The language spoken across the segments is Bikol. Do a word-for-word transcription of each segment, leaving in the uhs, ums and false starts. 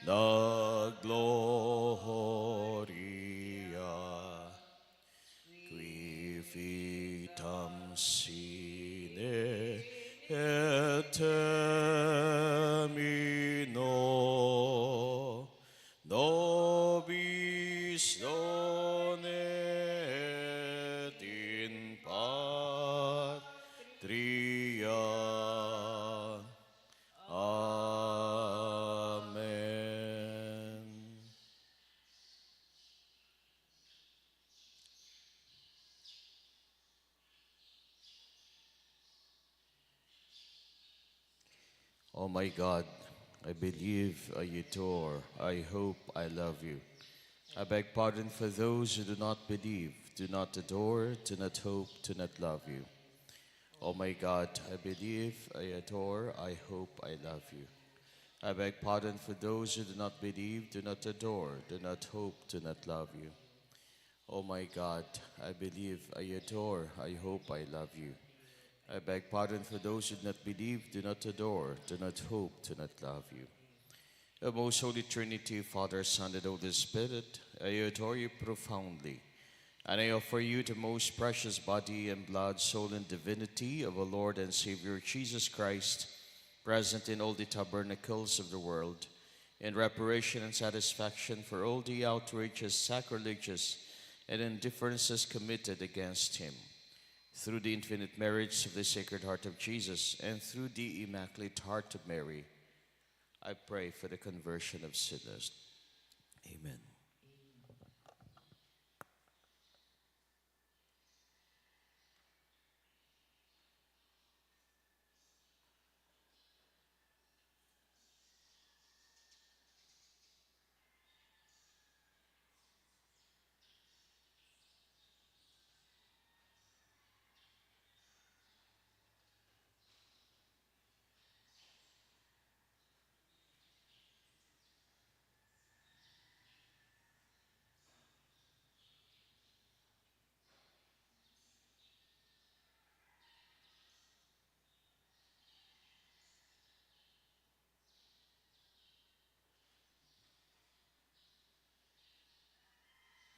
na gloria, qui vitam sine et termino nobis done et in patria. Amen. Oh my God, I believe, I adore, I hope, I love you. I beg pardon for those who do not believe, do not adore, do not hope, do not love you. Oh my God, I believe, I adore, I hope, I love you. I beg pardon for those who do not believe, do not adore, do not hope, do not love you. Oh my God, I believe, I adore, I hope, I love you. I beg pardon for those who do not believe, do not adore, do not hope, do not love you. O most holy Trinity, Father, Son, and Holy Spirit, I adore you profoundly, and I offer you the most precious body and blood, soul and divinity of our Lord and Savior Jesus Christ, present in all the tabernacles of the world, in reparation and satisfaction for all the outrages, sacrileges, and indifferences committed against him. Through the infinite merits of the Sacred Heart of Jesus and through the Immaculate Heart of Mary, I pray for the conversion of sinners. Amen.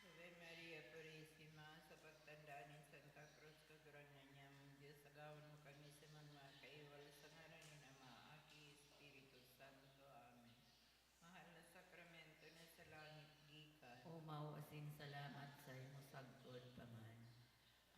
Ave Maria Purisima, sa pagtanda nin Santa Cruz, Kagurangnan niamong Diyos, agawan mo kami sa mga kaiwal sa ngaran nin Ama, Aki, Espiritu Santo. Amen. Mahal na sakramento na sa langit gikan. Omaw asin salamat sa imo sagkod pa man.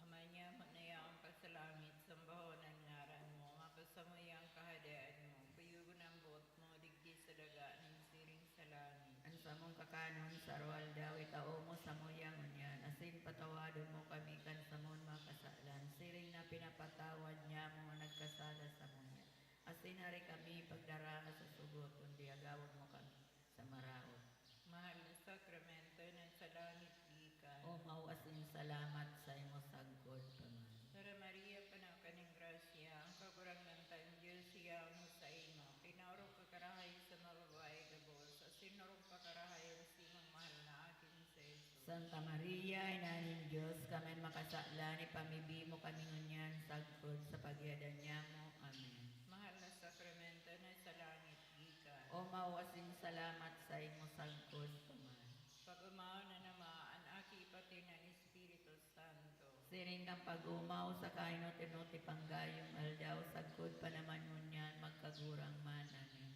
Ama niamo na yaon ka sa langit, sambahon an ngaran mo, mapasamuya an kahadean mo, kuyogon an boot mo digdi sa daga nin siring sa langit. An samong kakanon sa aroaldaw itao mo samuya ngunyan, asin patawadon mo kami kan samon mga kasalan, siring na pinapatawad niamo an nagkasala samuya. Asin hari kami pagdaraha sa sugot, kundi agawon mo kami sa maraot. Mahal na sakramento na sa langit gikan. Omaw asin salamat sa imo sagkod pa man. Sara Maria, panaw ka nin grasya, ang Kagurangnan tayong Diyos yaon na saimo. Pinaorog ka karahay sa mga babae gabos, asin orog pa karahay an simong mahal na aki na si Jesus. Santa Maria, Ina nin Diyos, kami an makasalan, ipamibi mo kami ngunyan sagkod sa paghihadan niamo. Amen. Mahal na sakramento na sa langit gikan. Omaw asin salamat sa imo sagkod pa man. Pag-omaw na naman an Aki, pati na an Espiritu Santo. Siring kan pag-omaw sa kainot-inot nin panggayong aldaw, sagkod pa naman ngunyan, magkagurang man. Amen.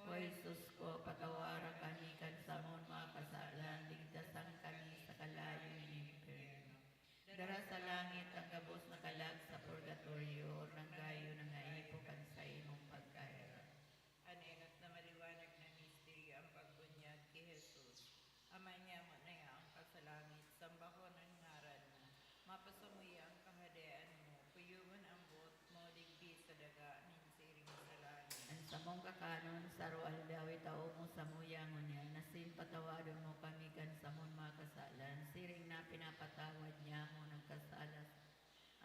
O Jesus ko, patawaran kami kan samon mga kasalan, ligtasan kami sa kalayo nin impyerno. Dara sa langit an gabos na kalag sa purgatorio, ornangayo na ngaipo kan saimong pagkaherak. An enot na maliwanag na misteryo, an pagbunyag ki Jesus. Ama niamo na yaon ka sa langit, sambahon an ngaran mo. Mapasamuya an kahadean mo. Kuyogon an boot mo digdi sa daga nin siring sa langit. An samong kakanon sa aroaldaw itao mo samuya ngunyan, asin patawadon mo kami kan samon mga kasalan, siring na pinapatawad niamo nagkasala.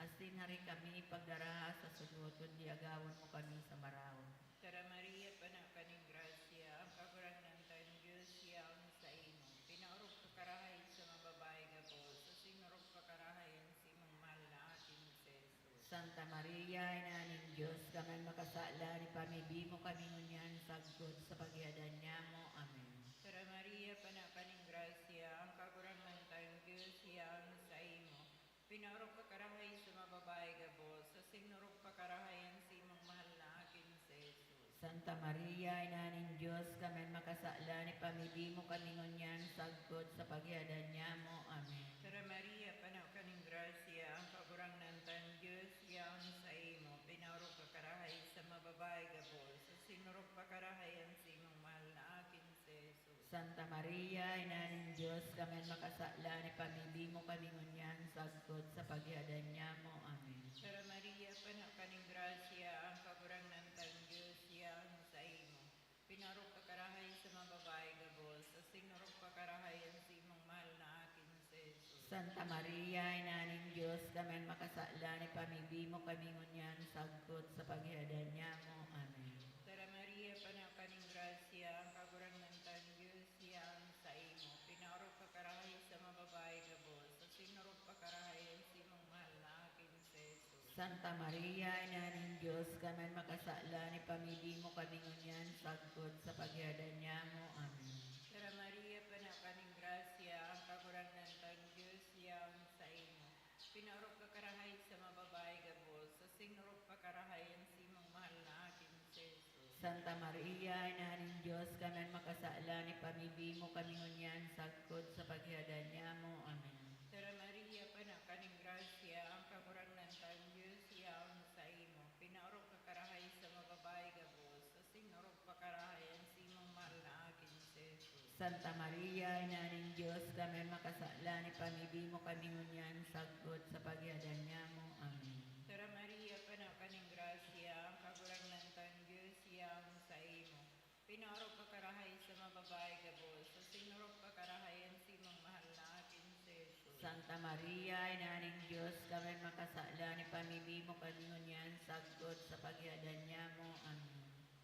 Asin hari kami pagdaraha sa sugot, kundi agawon mo kami sa maraot. Sara Maria, panaw ka nin grasya, ang Kagurangnan tayong Diyos yaon na saimo. Pinaorog ka karahay sa mga babae gabos, asin orog pa karahay an simong mahal na aki na si Jesus. Santa Maria, Ina nin Diyos, Kami an makasalan, ipamibi mo kami ngunyan sagkod sa paghihadan nyamo. Amen. Tara, Maria, pano ka nin grasya, ang Kagurangnan tang Dios yaon saimo. Pinaorog ka karahay sa mga babayi gabos, asin orog pa karahay an simong mahal na akin si Jesus. Santa Maria, Ina nin Dios, kami an makasalan, ipamibi mo kami ngunyan sagkod sa paghihadan nyamo. Amen. Tara, Maria, pano ka nin grasya, ang Kagurangnan tang Dios yaon saimo. Pinaorog ka karahay sa mga babayi gabos, asin orog pa karahay an simong mahal na akin si Jesus. Santa Maria, Ina nin Dios, kami an makasalan, ipamibi mo kami ngunyan sagkod sa paghihadan nyamo. Amen. Tara, Maria, pano ka nin grasya, ang Kagurangnan tang Dios yaon saimo. Pinaorog ka karahay sa mga babayi gabos, asin orog pa karahay an simong mahal na akin si Jesus. Santa Maria, Ina nin Dios, kami an makasalan, ipamibi mo kami ngunyan sagkod sa paghihadan nyamo. Amen. Tara, Maria, pano ka nin grasya, ang Kagurangnan tang Dios yaon saimo. Pinaorog ka karahay sa mga babayi gabos, asin orog pa karahay an simong mahal na akin si Jesus. Santa Maria, Ina nin Dios, kami an makasalan, ipamibi mo kami ngunyan sagkod sa paghihadan nyamo. Amen. Tara, Maria, pano ka nin grasya, ang Kagurangnan tang Dios yaon saimo. Pinaorog ka karahay sa mga babayi gabos, asin orog pa karahay an simong mahal na akin si Jesus. Santa Maria, Ina nin Dios, kami an makasalan, ipamibi mo kami ngunyan sagkod sa paghihadan nyamo. Amen. Tara, Maria, pano ka nin grasya, ang Kagurangnan tang Dios yaon saimo. Pinaorog ka karahay sa mga babayi gabos, asin orog pa karahay an simong mahal na akin si Jesus. Santa Maria, Ina nin Dios, kami an makasalan, ipamibi mo kami ngunyan sagkod sa paghihadan nyamo. Amen. Tara, Maria, pano ka nin grasya, ang Kagurangnan tang Dios yaon saimo. Pinaorog ka karahay sa mga babayi gabos, asin orog pa karahay an simong mahal na akin si Jesus. Santa Maria, Ina nin Dios, kami an makasalan, ipamibi mo kami ngunyan sagkod sa paghihadan nyamo. Amen.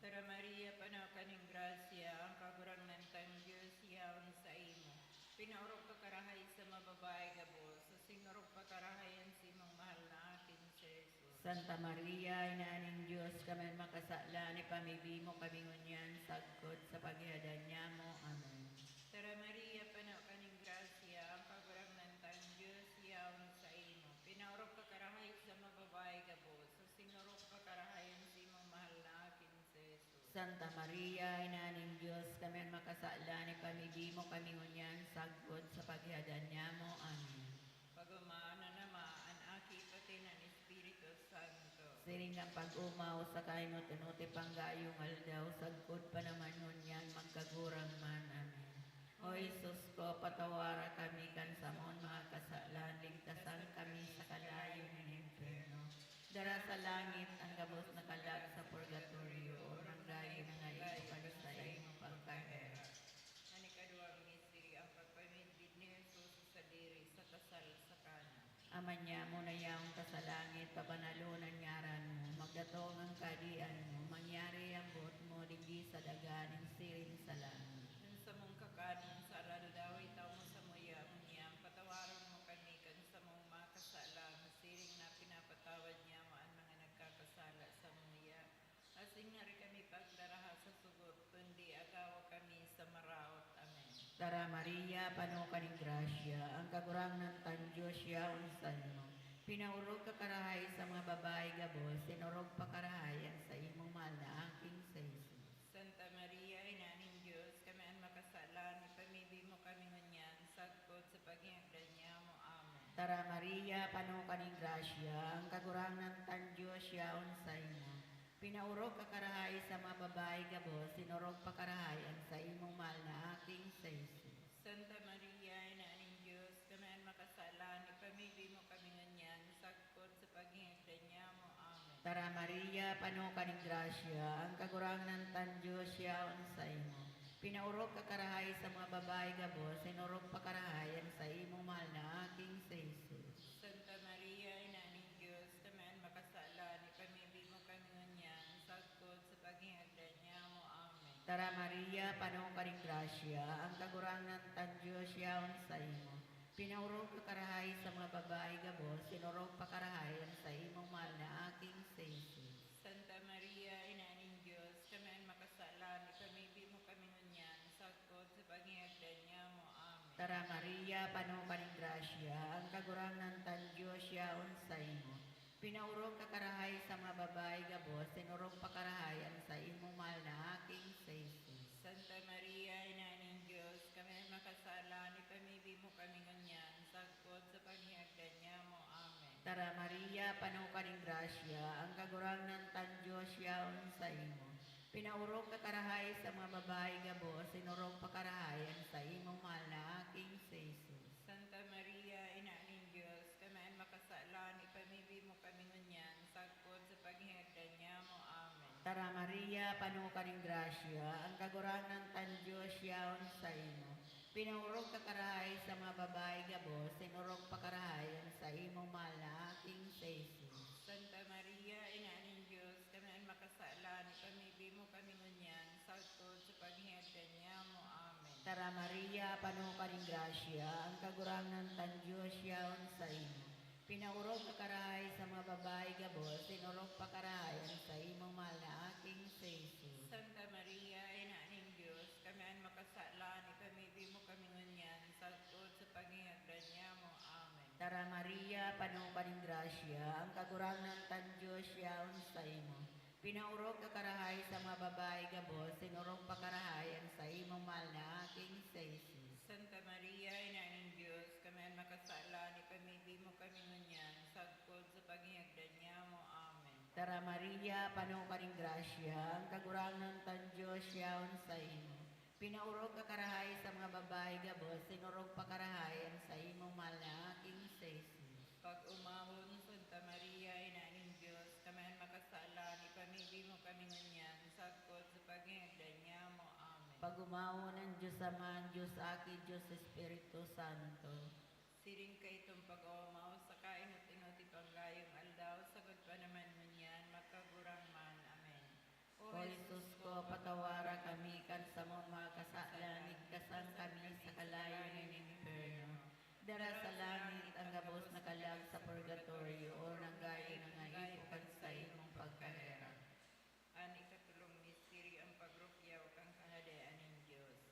Tara, Maria, pano ka nin grasya, ang Kagurangnan tang Dios yaon saimo. Pinaorog ka karahay sa mga babayi gabos, asin orog pa karahay an simong mahal na akin si Jesus. Santa Maria, Ina nin Dios, kami an makasalan, ipamibi mo kami ngunyan sagkod sa paghihadan nyamo. Amen. Tara, Maria, pano ka nin grasya, ang Kagurangnan tang Dios yaon saimo. Pinaorog ka karahay sa mga babayi gabos, asin orog pa karahay an simong mahal na akin si Jesus. Santa Maria, Ina nin Dios, kami an makasalan, ipamibi mo kami ngunyan sagkod sa paghihadan nyamo. Amen. Pag-oma an Ama, an Aki, pati an Espiritu Santo. Siring kan pag-oma, o sa kainot-inot, panggayo ngaldaw, sagkod pa naman ngunyan, magkagurang man. Amen. O Jesus ko, patawara kami kan samon mga kasalan, ligtasan kami sa kalayo nin impyerno. Dara sa langit an gabos na kalag sa purgatorio, o ranggayon na naipo kan saimong pagkahera. An ikaduwang misteryo, an pagpamidbid ni Jesus sa sadiri sa tasal sa Cana. Ama nyamo na yaon ka sa langit, pabanalon an ngaran mo, magdatong an kahadean mo, mangyari an boot mo digdi sa daga nin siring sa langit. An samong kakanon sa aroaldaw, itao mo samuya ngunyan, patawaron mo kami kan samong mga kasalan, siring na pinapatawad nyamo an mga nagkakasala samuya. Asin ngari kami pagdaraha sa sugot, kundi agawa kami sa maraot. Amen. Tara, Maria, pano ka nin grasya, ang Kagurangnan tang Dios yaon saimo. Pinaorog ka karahay sa mga babayi gabos, asin orog pa karahay an saimong mahal na aki si Jesus. Santa Maria, Ina nin Dios, kami an makasalan, ipamibi mo kami ngunyan, sagkod sa paghingagdan nyamo. Amen. Tara, Maria, pano ka nin grasya, ang Kagurangnan tang Dios yaon saimo. Pinaorog ka karahay sa mga babayi gabos, asin orog pa karahay an saimong mahal na aki si Jesus. Santa Maria, Ina nin Dios, kami an makasalan, ipamibi mo kami ngunyan, sagkod sa paghingagdan nyamo. Amen. Tara, Maria, pano ka nin grasya, ang Kagurangnan tang Dios yaon saimo. Pinaorog ka karahay sa mga babayi gabos, asin orog pa karahay an saimong mahal na aki si Jesus. Santa Maria, Ina nin Dios, kami an makasalan, ipamibi mo kami ngunyan, sagkod sa paghingagdan nyamo. Amen. Tara, Maria, pano ka nin grasya, ang Kagurangnan tang Dios yaon saimo. Pinaorog ka karahay sa mga babayi gabos, asin orog pa karahay an saimong mahal na aki si Jesus. Santa Tara, Maria, pano ka nin grasya, ang Kagurangnan kan Dios yaon saimo. Pinaorog ka karahay sa mga babayi gabos, asin orog pa karahay an saimong mahal na aki, si Jesus. Santa Maria, Ina nin Dios, kami an makasalan, ipamibi mo kami ngunyan, sagkod sa paghihagdan nyamo. Amen. Tara, Maria, pano ka nin grasya, ang Kagurangnan kan Dios yaon saimo. Pinaorog ka karahay sa mga babayi gabos, asin orog pa karahay an saimong mahal na aki, si Jesus. Santa Maria, Ina nin Dios, kami an makasalan, ipamibi mo kami ngunyan, sagkod sa paghihagdan nyamo. Amen. Tara, Maria, pano ka nin grasya, ang Kagurangnan kan Dios yaon saimo. Pinaorog ka karahay sa mga babayi gabos, asin orog pa karahay an saimong mahal na aki, si Jesus. Santa Maria, Ina nin Dios, kami an makasalan, ipamibi mo kami ngunyan, sagkod sa paghihagdan nyamo. Amen. Tara, Maria, pano ka nin grasya, ang Kagurangnan kan Dios yaon saimo. Pinaorog ka karahay sa mga babayi gabos, asin orog pa karahay an saimong mahal na aki, si Jesus. Santa Maria, Ina nin Dios, kami an makasalan, ipamibi mo kami ngunyan, sagkod sa paghihagdan nyamo. Amen. Tara, Maria, pano ka nin grasya, ang Kagurangnan kan Dios yaon saimo. Pinaorog ka karahay sa mga babayi gabos, asin orog pa karahay an saimong mahal na aki, si Jesus. Santa Maria, Ina nin Dios, kami an makasalan, ipamibi mo kami ngunyan, sagkod sa paghihagdan nyamo. Amen. Tara, Maria, pano ka nin grasya, ang Kagurangnan kan Dios yaon saimo. Pinaorog ka karahay sa mga babayi gabos, asin orog pa karahay an saimong mahal na aki, si Jesus. Pag-omawon, Santa Maria, Ina nin Dios, kami an makasalan, ipamibi mo kami ngunyan, sagkod sa paghihagdan nyamo. Amen. Pag-omawon an Dios Ama, an Dios Aki, Dios Espiritu Santo. Siring kaitong pag-oomaw, saka inot-inot itong gayong aldaw, sagkod pa naman ngunyan, magkagurang man. Amen. O Jesus ko, patawara kami kan samong mga kasalan, igtasan kami sa kalayo nin impyerno. Dara sa langit an gabos na kalag sa purgatorio, o nanggayo na naipo kan saimong pagkaherak. An ikatolong misteryo, an pagrukyaw kan Kahadean nin Dios.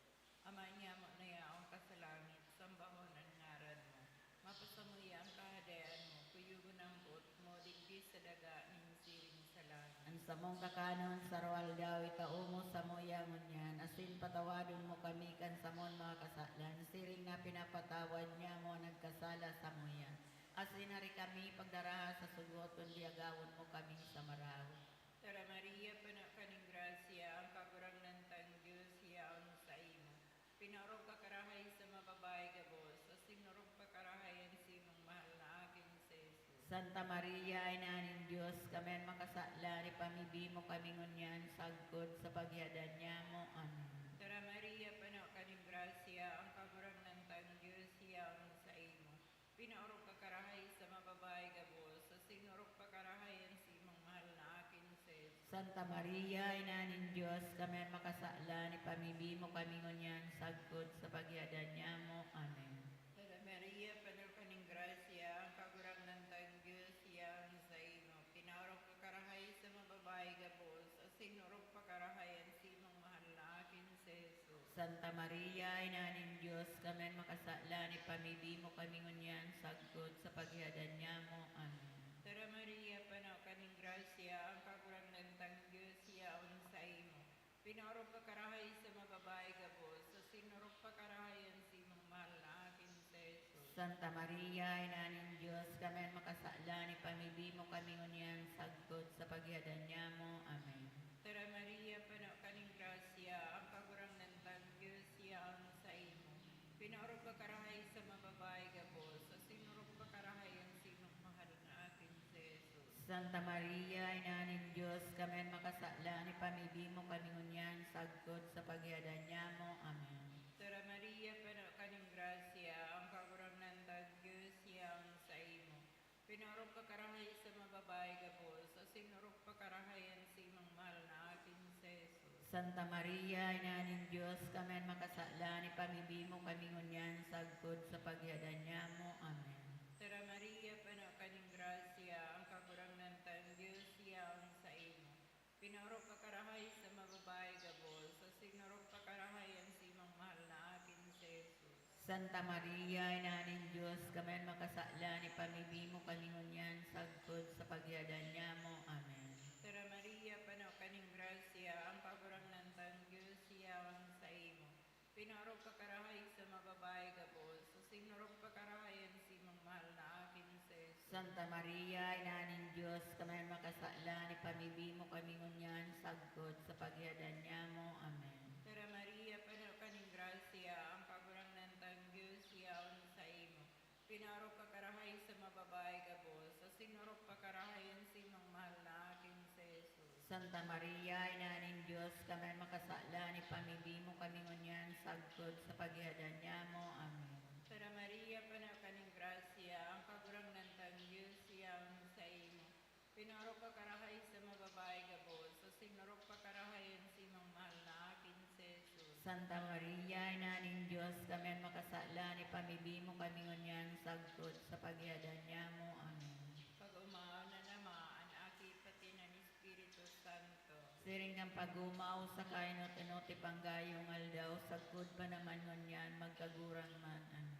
Ama nyamo na yaon ka sa langit, sambahon an ngaran mo. Mapasamuya an Kahadean mo, kuyogon an boot mo digdi sa daga nin siring sa langit. An samong kakanon sa aroaldaw, itao mo samuya ngunyan, asin patawadon mo kami kan samon mga kasalan, siring na pinapatawad nyamo an nagkasala samuya. Asin hari kami pagdaraha sa sugot, kundi agawon mo kami sa maraot. Tara, Maria, pano ka nin grasya, ang Kagurangnan tang Dios yaon saimo. Pinaorog ka karahay sa mga babayi gabos, asin orog pa karahay an simong mahal na aki, si Jesus. Santa Maria, Ina nin Dios, kami an makasalan, ipamibi mo kami ngunyan sagkod sa paghihadan nyamo. Amen. Tara, Maria, pano ka nin grasya, ang Kagurangnan tang Dios yaon saimo. Pinaorog ka karahay sa mga babayi gabos, asin orog pa karahay an simong mahal na aki, si Jesus. Santa Maria, Ina nin Dios, kami an makasalan, ipamibi mo kami ngunyan sagkod sa paghihadan nyamo. Amen. Tara, Maria, pano ka nin grasya, ang Kagurangnan tang Dios yaon saimo. Pinaorog ka karahay sa mga babayi gabos, asin orog pa karahay an simong mahal na aki, si Jesus. Santa Maria, Ina nin Dios, kami an makasalan, ipamibi mo kami ngunyan sagkod sa paghihadan nyamo. Amen. Tara, Maria, pano ka nin grasya, ang Kagurangnan tang Dios yaon saimo. Pinaorog ka karahay sa mga babayi gabos, asin orog pa karahay an simong mahal na aki, si Jesus. Santa Maria, Ina nin Dios, kami an makasalan, ipamibi mo kami ngunyan sagkod sa paghihadan nyamo. Amen. Tara, Maria, pano ka nin grasya, ang Kagurangnan tang Dios yaon saimo. Pinaorog ka karahay sa mga babayi gabos, asin orog pa karahay an simong mahal na aki, si Jesus. Santa Maria, Ina nin Dios, kami an makasalan, ipamibi mo kami ngunyan sagkod sa paghihadan nyamo. Amen. Tara, Maria, pano ka nin grasya, ang Kagurangnan tang Dios yaon saimo. Pinaorog ka karahay sa mga babayi gabos, asin orog pa karahay an simong mahal na aki, si Jesus. Santa Maria, Ina nin Dios, kami an makasalan, ipamibi mo kami ngunyan sagkod sa paghihadan nyamo. Amen. Tara, Maria, pano ka nin grasya, ang Kagurangnan tang Dios yaon saimo. Pinaorog ka karahay sa mga babayi gabos, asin orog pa karahay an simong mahal na aki, si Jesus. Santa Maria, Ina nin Dios, kami an makasalan, ipamibi mo kami ngunyan sagkod sa paghihadan nyamo. Amen. Tara Maria, pano ka nin grasya, ang Kagurangnan tang Dios yaon saimo. Pinaorog ka karahay sa mga babayi gabos, asin orog pa karahay an simong mahal na aki na si Jesus. Santa Maria, Ina nin Dios, kami an makasalan, ipamibi mo kami ngunyan sagkod sa paghihadan nyamo. Amen. Tara Maria, pano ka nin grasya, ang Kagurangnan tang Dios yaon saimo. Pinaorog ka karahay sa mga babayi gabos, asin orog pa karahay an simong mahal na aki na si Jesus. Santa Maria, Ina nin Dios, kami an makasalan, ipamibi mo kami ngunyan sagkod sa paghihadan nyamo. Amen. Tara Maria, pano ka nin grasya, ang Kagurangnan tang Dios yaon saimo. Pinaorog ka karahay sa mga babayi gabos, asin orog pa karahay an simong mahal na aki na si Jesus. Santa Maria, Ina nin Dios, kami an makasalan, ipamibi mo kami ngunyan sagkod sa paghihadan nyamo. Amen. Pag-omaon an Ama, an Aki, pati an Espiritu Santo. Siring kan pag-omaw sa kainot-inot ipanggayo nga aldaw, sagkod pa naman ngunyan, magkagurang man. Amen.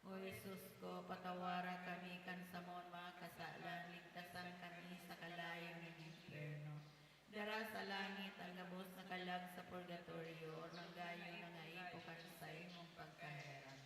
O Jesus ko, patawara kami kan samon mga kasalan, ligtasan kami sa kalayo nin impyerno. Dara sa langit an gabos na kalag sa purgatorio, ornanggayo na nga ipo kan saimong pagkaherak.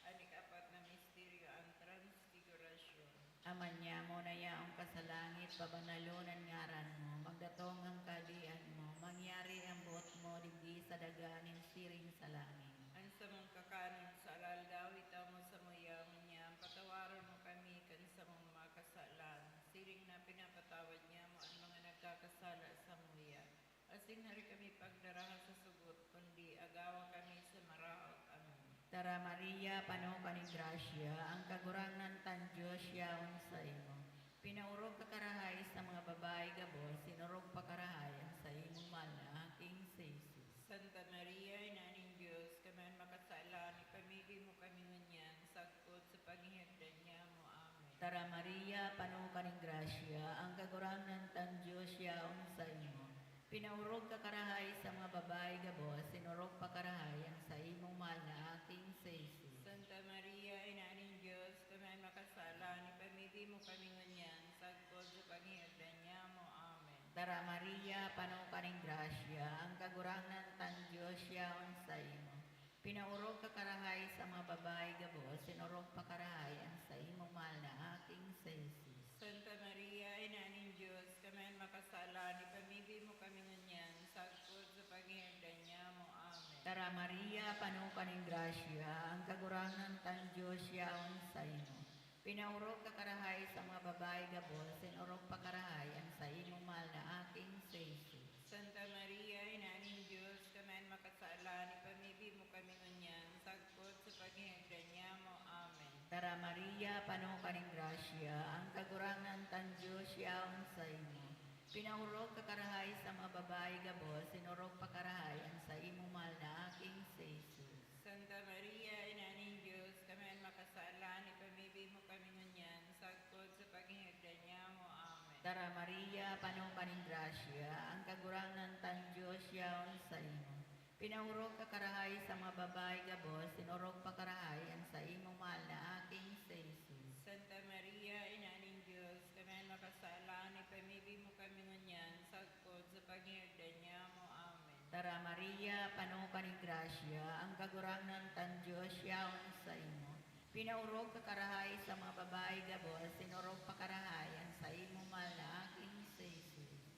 An ikapat na misteryo, an Transfigurasyon. Ama nyamo na yaon ka sa langit, pabanalon an ngaran mo, magdatong an kahadean mo, mangyari an boot mo digdi sa daga nin siring sa langit. An samong kakanon sa alaldaw, itao mo samuya ngunyan, patawaron mo kami kan samong mga kasalan, siring na pinapatawad nyamo an mga nagkakasala samuya. Asin hari kami pagdaraha sa sugot, kundi agawa kami sa maraot. Amen. Tara Maria, pano ka nin grasya, ang Kagurangnan tang Dios yaon saimo. Pinaorog ka karahay sa mga babayi gabos, asin orog pa karahay an saimong mahal na aki na si Jesus. Santa Maria, Ina nin Dios, kami an makasalan, ipamibi mo kami ngunyan, sagkod sa paghihagdan nyamo. Amen. Tara Maria, pano ka nin grasya, ang Kagurangnan tang Dios yaon saimo. Pinaorog ka karahay sa mga babayi gabos, asin orog pa karahay an saimong mahal na aki na si Jesus. Santa Maria, Ina nin Dios, kami an makasalan, ipamibi mo kami ngunyan, sagkod sa paghihagdan nyamo. Amen. Tara Maria, pano ka nin grasya, ang Kagurangnan tang Dios yaon saimo. Pinaorog ka karahay sa mga babayi gabos, asin orog pa karahay an saimong mahal na aki na si Jesus. Santa Maria, Ina nin Dios, kami an makasalan, ipamibi mo kami ngunyan, sagkod sa paghihagdan nyamo. Amen. Tara Maria, pano ka nin grasya, ang Kagurangnan tang Dios yaon saimo. Pinaorog ka karahay sa mga babayi gabos, asin orog pa karahay an saimong mahal na aki na si Jesus. Santa Maria, Ina nin Dios, kami an makasalan, ipamibi mo kami ngunyan, sagkod sa paghihagdan nyamo. Amen. Tara Maria, pano ka nin grasya, ang Kagurangnan tang Dios yaon saimo. Pinaorog ka karahay sa mga babayi gabos, asin orog pa karahay an saimong mahal na aki na si Jesus. Santa Maria, Ina nin Dios, kami an makasalan, ipamibi mo kami ngunyan, sagkod sa paghihagdan nyamo. Amen. Tara Maria, pano ka nin grasya, ang Kagurangnan tang Dios yaon saimo. Pinaorog ka karahay sa mga babayi gabos, asin orog pa karahay an saimong mahal na aki na si Jesus. Santa Maria, Ina nin Dios, kami an makasalan, ipamibi mo kami ngunyan, sagkod sa paghihagdan nyamo. Amen. Tara Maria, pano ka nin grasya, ang Kagurangnan tang Dios yaon saimo. Pinaorog ka karahay sa mga babayi gabos, asin orog pa karahay an saimong mahal na aki na si Jesus.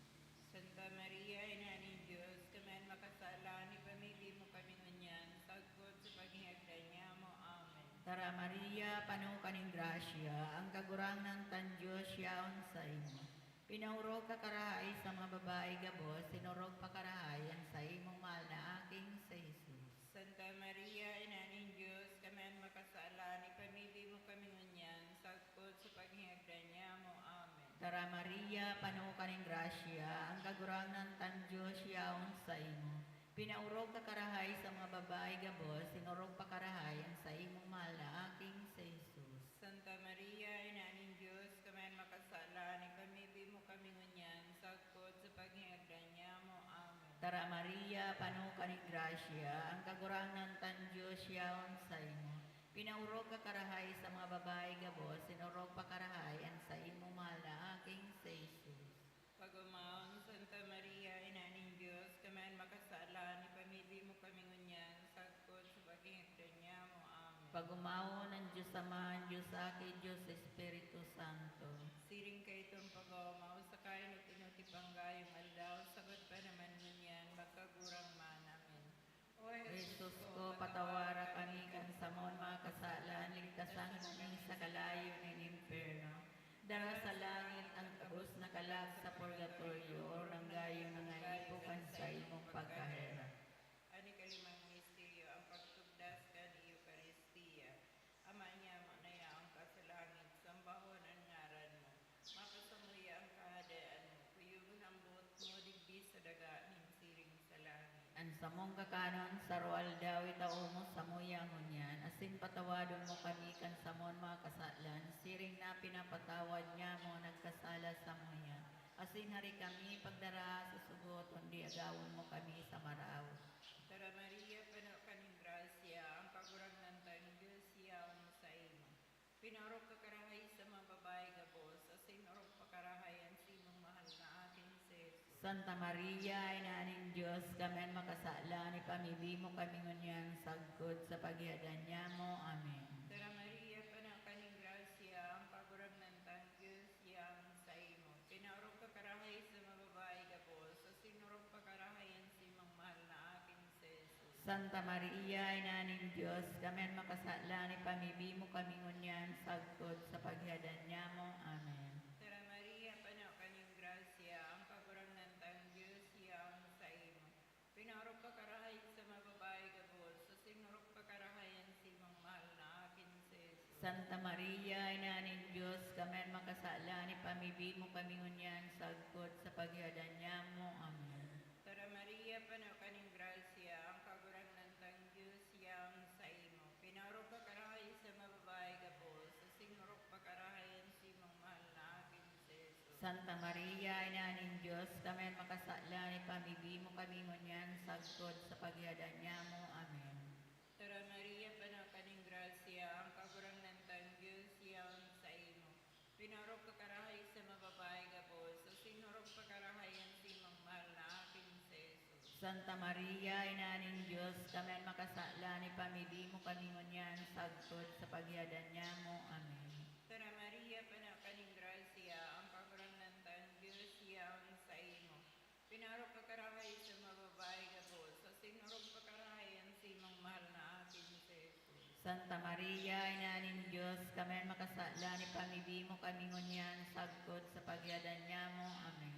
Santa Maria, Ina nin Dios, kami an makasalan, ipamibi mo kami ngunyan, sagkod sa paghihagdan nyamo. Amen. Tara Maria, pano ka nin grasya, ang Kagurangnan tang Dios yaon saimo. Pinaorog ka karahay sa mga babayi gabos, asin orog pa karahay an saimong mahal na aki na si Jesus. Santa Maria, Ina nin Dios, kami an makasalan, ipamibi mo kami ngunyan, sagkod sa paghihagdan nyamo. Amen. Tara Maria, pano ka nin grasya, ang Kagurangnan tang Dios yaon saimo. Pinaorog ka karahay sa mga babayi gabos, asin orog pa karahay an saimong mahal na aki na si Jesus. Santa Maria, Ina nin Dios, kami an makasalan, ipamibi mo kami ngunyan, sagkod sa paghihagdan nyamo. Amen. Tara Maria, pano ka nin grasya, ang Kagurangnan tang Dios yaon saimo. Pinaorog ka karahay sa mga babayi gabos, asin orog pa karahay an saimong mahal na aki, si Jesus. Pag-omawon, Santa Maria, Ina nin Dios, kami an makasalan, ipamibi mo kami ngunyan, sagkod sa paghihingdan nyamo. Amen. Pag-omawon, an Dios Ama, an Dios Aki, Dios Espiritu Santo. Siring kaidtong pag-oomaw sa kainot-inot ipang gayong aldaw, sagkod pa naman ngunyan, magkagurang man. Amen. O Jesus ko, patawara kami kan samon mga kasalan, ligtasan kami sa kalayo nin impyerno. Dara sa langit an gabos na kalag sa purgatorio, orog an gayo na naipo kan saimong pagkaherak. An ikalimang misteryo, ang pagtugdas kan Eukaristia. Ama nyamo na yaon ka sa langit, sambahon an ngaran mo. Makasamuya an Kahadean mo. Kuyugon an boot mo digdi sa daga nin siring sa langit. An samong kakanon sa aroaldaw itao mo samuya ngunyan, asin patawadon mo kami kan samon mga kasalan, siring na pinapatawad nyamo nagkasala samuya. Asin hari kami pagdaraha sa sugot, kundi agawon mo kami sa maraot. Tara, Maria, pano ka nin grasya, ang Kagurangnan tang Dios yaon saimo. Pinaorog ka karahay sa mga babayi gabos, asin orog pa karahay an simong mahal na aking si Jesus. Santa Maria, Ina nin Dios, kami an makasalan, ipamibi mo kami ngunyan sagkod sa paghihadan nyamo. Amen. Tara, Maria, pano ka nin grasya, ang Kagurangnan tang Dios yaon saimo. Pinaorog ka karahay sa mga babayi gabos, asin orog pa karahay an simong mahal na aking si Jesus. Santa Maria, Ina nin Dios, kami an makasalan, ipamibi mo kami ngunyan sagkod sa paghihadan nyamo. Amen. Tara, Maria, pano ka nin grasya, ang Kagurangnan tang Dios yaon saimo. Pinaorog ka karahay sa mga babayi gabos, asin orog pa karahay an simong mahal na aking si Jesus. Santa Maria, Ina nin Dios, kami an makasalan, ipamibi mo kami ngunyan sagkod sa paghihadan nyamo. Amen. Tara, Maria, pano ka nin grasya, ang Kagurangnan tang Dios yaon saimo. Pinaorog ka karahay sa mga babayi gabos, asin orog pa karahay an simong mahal na aking si Jesus. Santa Maria, Ina nin Dios, kami an makasalan, ipamibi mo kami ngunyan sagkod sa paghihadan nyamo. Amen. Tara, Maria, pano ka nin grasya, ang Kagurangnan tang Dios yaon saimo. Pinaorog ka karahay sa mga babayi gabos, asin orog pa karahay an simong mahal na aking si Jesus. Santa Maria, Ina nin Dios, kami an makasalan, ipamibi mo kami ngunyan sagkod sa paghihadan nyamo. Amen. Tara, Maria, pano ka nin grasya, ang Kagurangnan tang Dios yaon saimo. Pinaorog ka karahay sa mga babayi gabos, asin orog pa karahay an simong mahal na aking si Jesus. Santa Maria, Ina nin Dios, kami an makasalan, ipamibi mo kami ngunyan sagkod sa paghihadan nyamo. Amen.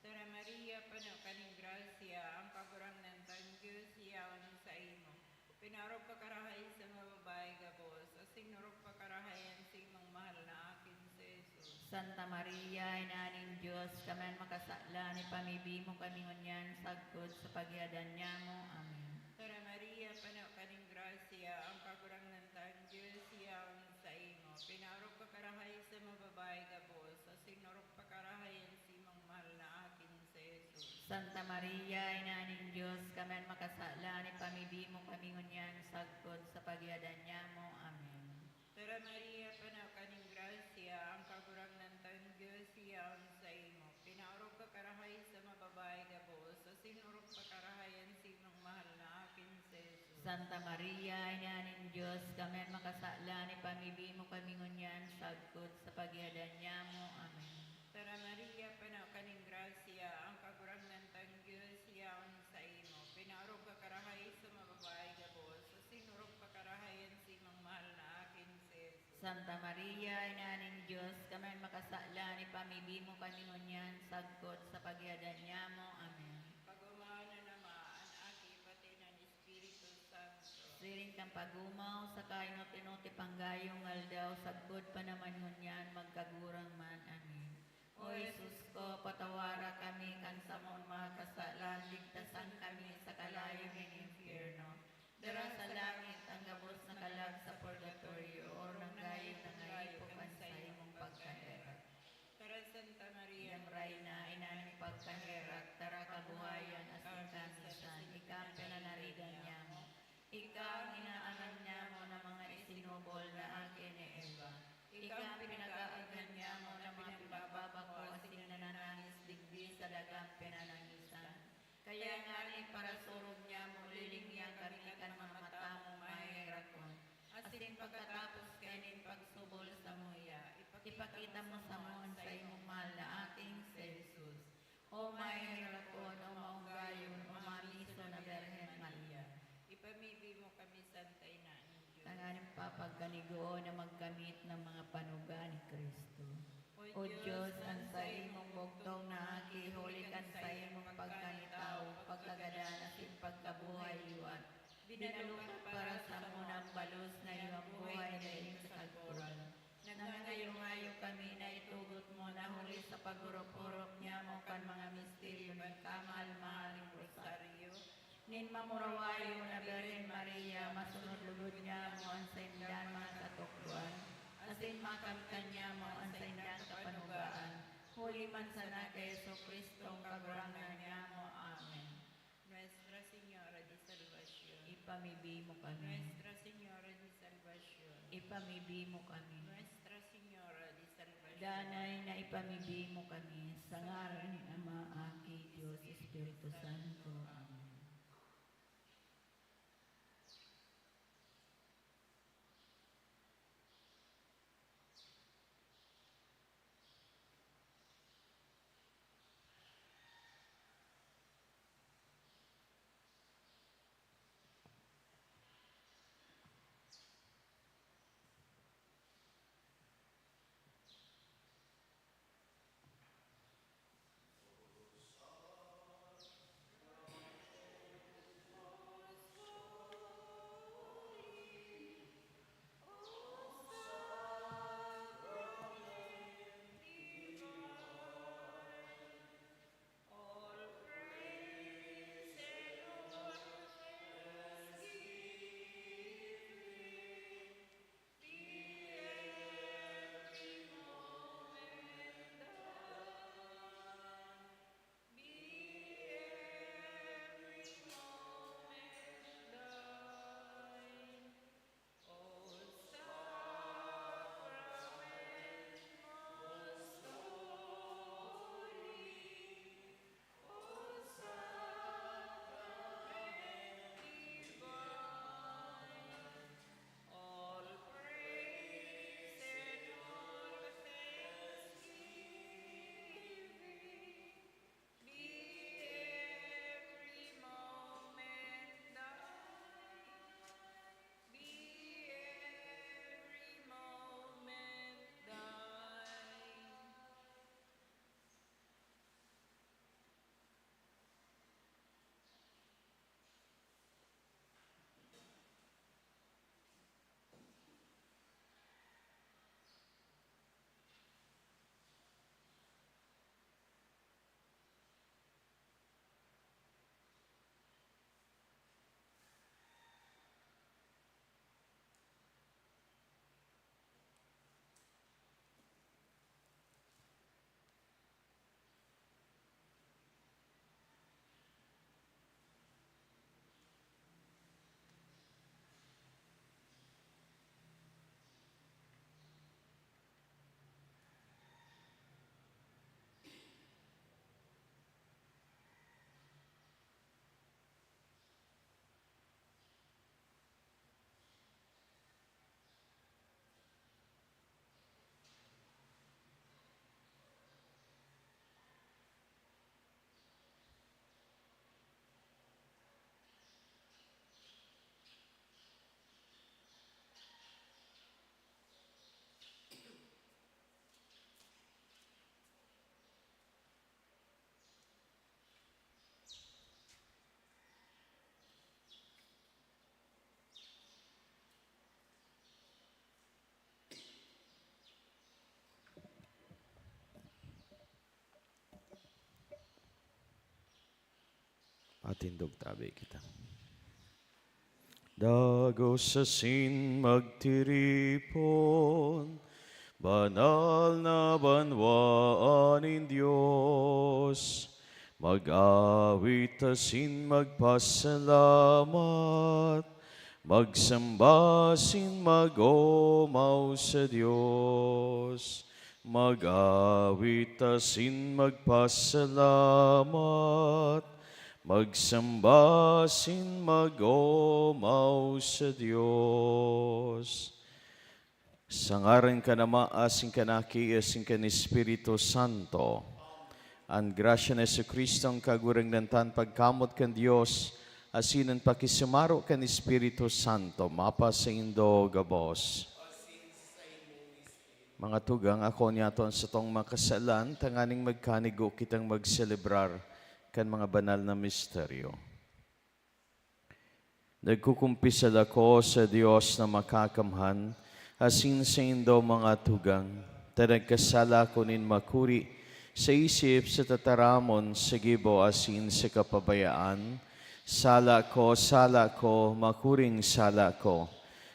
Tara, Maria, pano ka nin grasya, ang Kagurangnan tang Dios yaon saimo. Pinaorog ka karahay sa mga babayi gabos, asin orog pa karahay an simong mahal na aking si Jesus. Santa Maria, Ina nin Dios, kami an makasalan, ipamibi mo kami ngunyan sagkod sa paghihadan nyamo. Amen. Tara, Maria, pano ka nin grasya, ang Kagurangnan tang Dios yaon saimo. Pinaorog ka karahay sa mga babayi gabos, asin orog pa karahay an simong mahal na aking si Jesus. Santa Maria, Ina nin Dios, kami an makasalan, ipamibi mo kami ngunyan sagkod sa paghihadan nyamo. Amen. Tara, Maria, pano ka nin grasya, ang Kagurangnan tang Dios yaon saimo. Pinaorog ka karahay sa mga babayi gabos, asin orog pa karahay an simong mahal na aking si Jesus. Santa Maria, Ina nin Dios, kami an makasalan, ipamibi mo kami ngunyan sagkod sa paghihadan nyamo. Amen. Tara, Maria, pano ka nin grasya, ang Kagurangnan tang Dios yaon saimo. Pinaorog ka karahay sa mga babayi gabos, asin orog pa karahay an simong mahal na aking si Jesus. Santa Maria, Ina nin Dios, kami an makasalan, ipamibi mo kami ngunyan sagkod sa paghihadan nyamo. Amen. Pag-omawon an Ama, an Aki, pati an Espiritu Santo. Siring kan pag-omaw sa kainot-inot ipang gayong aldaw, sagkod pa naman ngunyan, magkagurang man. Amen. O Jesus ko, patawara kami kan samong mga kasalan, ligtasan kami sa kalayo nin impyerno. Dara sa langit an gabos na kalag sa purgatorio, orog an gayo na naipo kan saimong pagkaherak. Tara, Santa Maria, Reyna, Ina nin pagkaherak, tara kabuhayan asin kamisan, ika an pinanarigan nyamo. Ika an inaaram nyamo na mga isino Bol na aki ni Eva. Ika an pinag-aaghan niamo na mga pinagbabako asin nananangis digdi sa dagang pinanangisan. Kaya ngani, parasurog niamo, lilingyan kami kan mga mata mo, Mayo Herakon. Asin pagkatapos kainin pagsubol samuya, ipakita mo samo an saimong mahal na aki si Jesus. O Mayo Herakon, o maunggayon, o mamiso na Birhen Maria. Ipamibi mo kami, Santa Ina nin Dios. Tanganing papagkanigoon na magkamit ng mga panuga ni Cristo. O Dios, an saimong bugtong na aki, huli kan saimong pagkanitawo, pagkagadan asin pagkabuhay liwat, binalukat para samo na ang balos na iyo ang buhay na iyo sa kagporan. Nagngangayo-ngayo kami na itugot mo na huli sa pag-orop-orop niamo kan mga misteryo nin kamahal-mahal nin Rosaryo, nin mamurawayon na Birhen Maria, masunod lugod niamo an saindang mga katukdoan, asin makamtan niamo an saindang kapanugaan, huli man sana ki Jesu-Cristong Kagurangnan niamo. Amen. Nuestra Señora de Salvacion. Ipamibi mo kami. Nuestra Señora de Salvacion. Ipamibi mo kami. Nuestra Señora de Salvacion. Danay na ipamibi mo kami, sa ngaran ni Ama, Aki, Dios, Espiritu Santo. Amen. Matindog tabi kita. Dagos asin magtiripon, banal na banwaan nin Dios. Mag-awit asin magpasalamat, Magsamba asin mag-omaw sa Dios, mag-awit asin magpasalamat, magsamba asin mag-omaw sa Dios. Sa ngaran kan Ama, asin kan Aki, asin kan Espiritu Santo. An grasya ni Jesu-Cristo, an Kagurangnan ta, an pagkamoot kan Dios, asin an pakisumaro kan Espiritu Santo, mapasaindo gabos. Mga tugang, akoon niyato an satong mga kasalan, tanganing magkanigo kitang magselebrar kan mga banal na misteryo. Nagkukumpisal ako sa Dios na Makakamhan, asin saindo, mga tugang, ta nagkasala ako nin makuri sa isip, sa tataramon, sa gibo, asin sa kapabayaan. Sala ko, sala ko, makuring sala ko.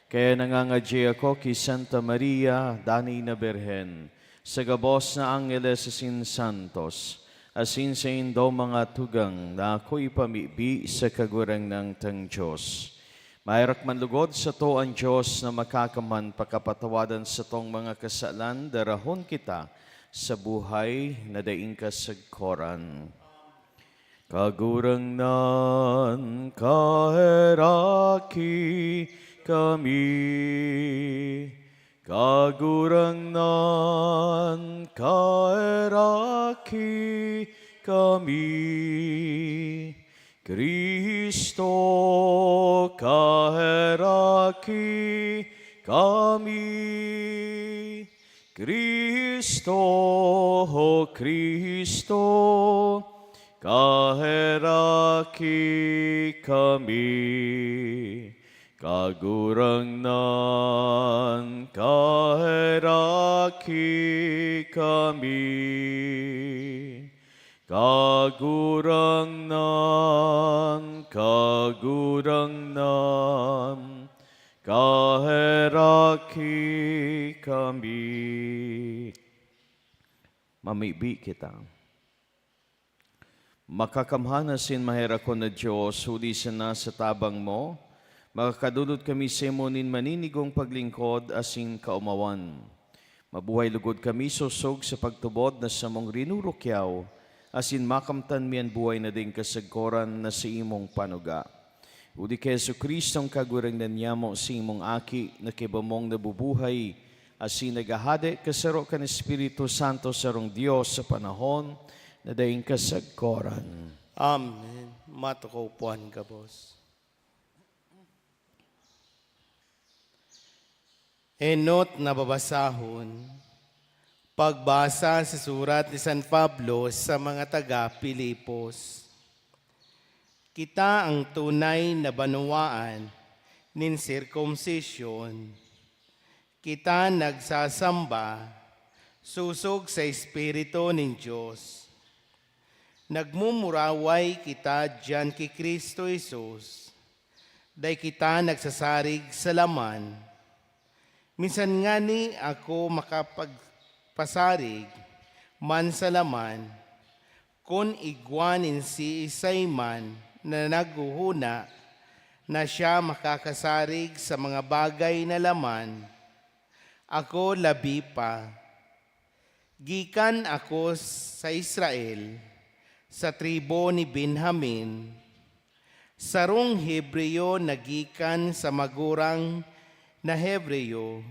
Kaya nangangadyi ako ki Santa Maria, danay na Birhen, sa gabos na angheles asin santos, asin saindo, mga tugang, na ako ipamibi sa Kagurangnan tang Dios. Maherak man lugod sato an Dios na Makakamhan pakapatawadan satong mga kasalan, darahon kita sa buhay na daing kasagkoran. Kagurangnan, kaheraki kami. Kagurangnan, kaheraki kami. Cristo, kaheraki kami. Cristo, o Cristo, kaheraki kami. Kagurangnan, kaheraki kami. Kagurangnan, Kagurangnan, kaheraki kami. Mamibi kita. Makakamhan asin maherakon na Dios, huli sana sa tabang mo, makakadolot kami saimo nin maninigong paglingkod asin kaomawan. Mabuhay lugod kami sosog sa pagtubod na samong rinurukyaw, asin makamtan mi an buhay na daing kasagkoran na saimong panuga. Huli ki Jesu-Cristo, an Kagurangnan nyamo, saimong Aki, na kaiba mong nabubuhay asin naghahade kasaro kan Espiritu Santo, sarong Dios, sa panahon na daing kasagkoran. Amen. Matukaw po an gabos. Enot na babasahon, pagbasa sa surat ni San Pablo sa mga taga Filipos. Kita an tunay na banwaan nin sirkumsisyon. Kita nagsasamba sosog sa Espiritu nin Dios. Nagmumuraway kita diyan ki Cristo Jesus. Dai kita nagsasarig sa laman. Minsan ngani ako makapagpasarig man sa laman, kun igwa nin siisay man na naghohona na siya makakasarig sa mga bagay na laman, ako labi pa. Gikan ako sa Israel, sa tribu ni Benjamin, sarong Hebreo na gikan sa magurang na Hebreo.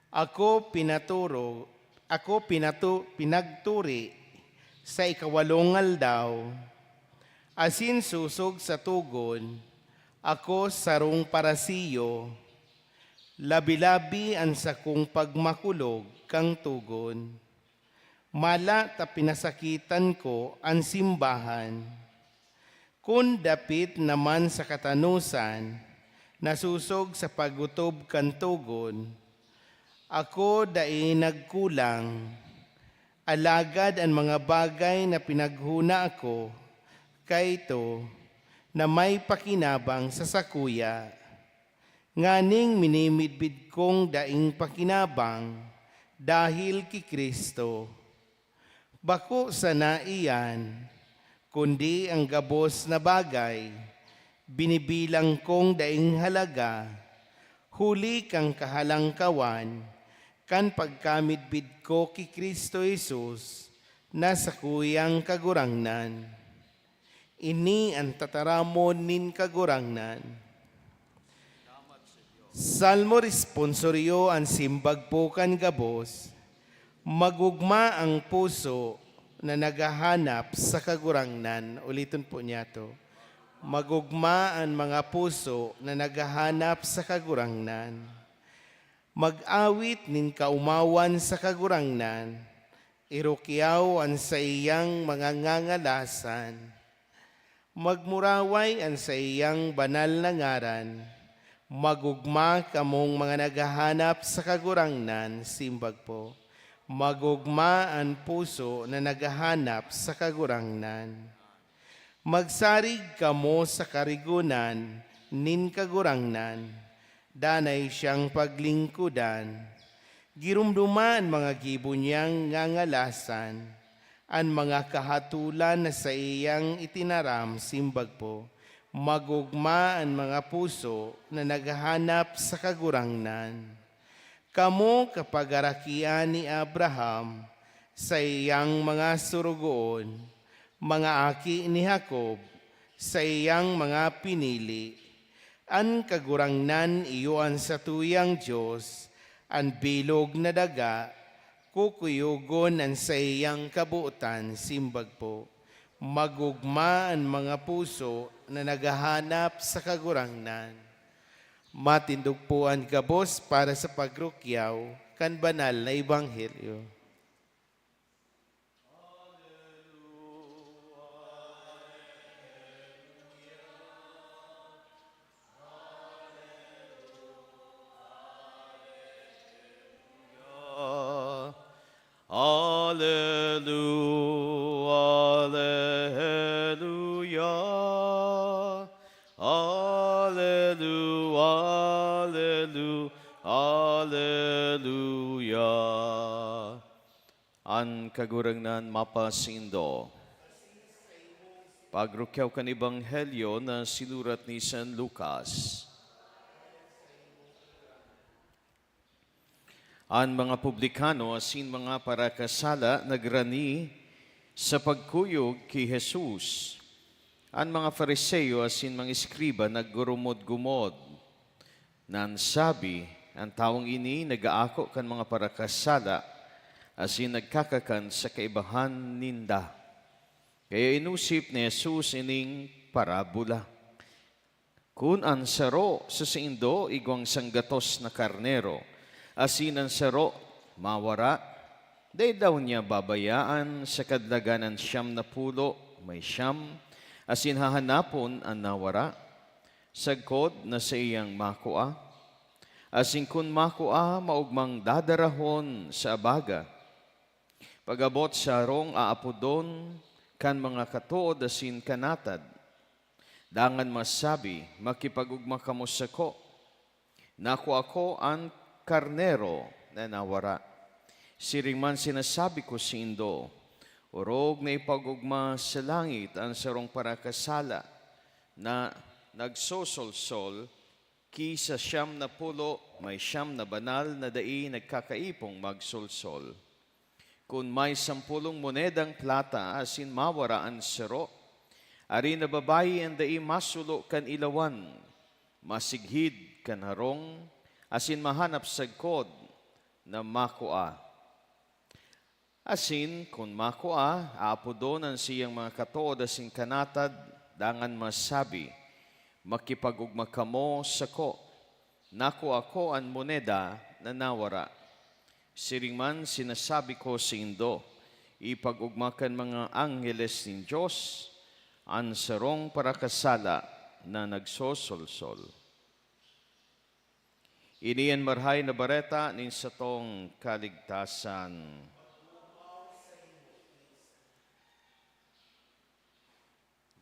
Ako pinaturo, ako pinatu-, pinagturi sa ikawalong aldaw, asin sosog sa togon, ako sarong Parasiyo, labi-labi an sakong pagmakulog kan togon. Mala ta pinasakitan ko an simbahan. Kun dapit naman sa katanosan, nasosog sa pag-otob kan togon, ako dai nagkulang. Alagad an mga bagay na pinaghona ko kaito na may pakinabang sa sakuya, nganing minimidbid kong daing pakinabang dahil ki Cristo. Bako sana iyan, kundi an gabos na bagay, binibilang kong daing halaga, huli kan kahalangkawan kan pagkamidbid ko ki Cristo Jesus na sakuyang Kagurangnan. Ini an tataramon nin Kagurangnan. Salmo responsorio an simbag po kan gabos, "Magugma ang puso na naghahanap sa Kagurangnan." Uliton po niyato, "Magugma an mga puso na naghahanap sa Kagurangnan. Mag-awit nin kaomawan sa Kagurangnan, irukyaw an saiyang mga ngangalasan." Magmuraway an saiyang banal na ngaran. Magugma kamong mga naghahanap sa Kagurangnan, simbag po. Magugma an puso na naghahanap sa Kagurangnan. Magsarig kamo sa karigonan nin Kagurangnan, danay siyang paglingkodan. Giromdoma an mga gibo niyang ngangalasan, an mga kahatolan na saiyang itinaram, simbag po, magugma an mga puso na naghahanap sa Kagurangnan. Kamo kapagarakian ni Abraham, saiyang mga sorogoon, mga aki ni Jacob, saiyang mga pinili. An Kagurangnan iyo an satuyang Dios, an bilog na daga, kukuyogon an saiyang kabotan, simbag po. Magugma an mga puso na naghahanap sa Kagurangnan. Matindog po an gabos para sa pagrukyaw kan banal na ebanghelyo. Aleluya, aleluya, aleluya, aleluya, aleluya. An Kagurangnan mapasaindo. Pagrukyaw kan Ebanghelyo na sinurat ni San Lucas. An mga publikano asin mga parakasala nagrani sa pagkuyog ki Jesus. An mga Fariseo asin mga eskriba naggurumod-gumod. Nan sabi, "An tawong ini nag-aako kan mga parakasala asin nagkakakan sa kaibahan ninda." Kaya inosip ni Jesus ining parabola, "Kun an saro sa saindo igwang sanggatos na karnero, asin an saro mawara, dai daw niya babayaan sa kadalagan an siyam na pulo may siyam, asin hahanapon an nawara?" Sagkod na saiyang makua. Asin kun makua, maogmang dadarahon sa abaga. Pag-abot sa harong, aapodon kan mga katood asin kanatad. Dangan masabi, "Makipag-ogma kamo sako. Nakua ko an karnero na nawara." Siring man sinasabi ko saindo, orog na ipag-ogma sa langit an sarong parakasala na nagsosolsol ki sa siyam na pulo may siyam na banal na dai nagkakaipong magsolsol. Kun may sampolong monedang plata asin mawara an saro, arin na babayi an dai masulo kan ilawan, masighid kan harong, asin mahanap sagkod na makua. Asin kun makua, aapodon an saiyang mga katood asin kanatad, dangan masabi, "Makipag-ogma kamo sako, nakua ko an moneda na nawara." Siring man sinasabi ko saindo, ipag-ogma kan mga angheles nin Dios an sarong parakasala na nagsosolsol. Ini an Marahay na Bareta nin satong kaligtasan.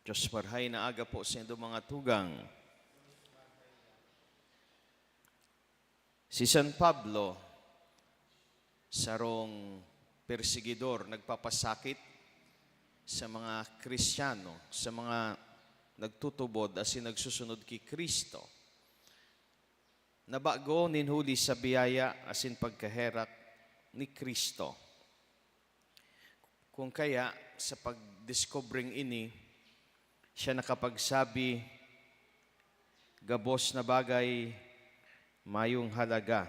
Diyos, marahay na aga po saindo, mga tugang. Si San Pablo, sarong perseguidor, nagpapasakit sa mga Kristiyano, sa mga nagtutubod asin nagsusunod ki Cristo. Nabago nin huli sa biyaya asin pagkaherak ni Cristo. Kun kaya, sa pagdiskubreng ini, siya nakapagsabi, "Gabos na bagay mayong halaga,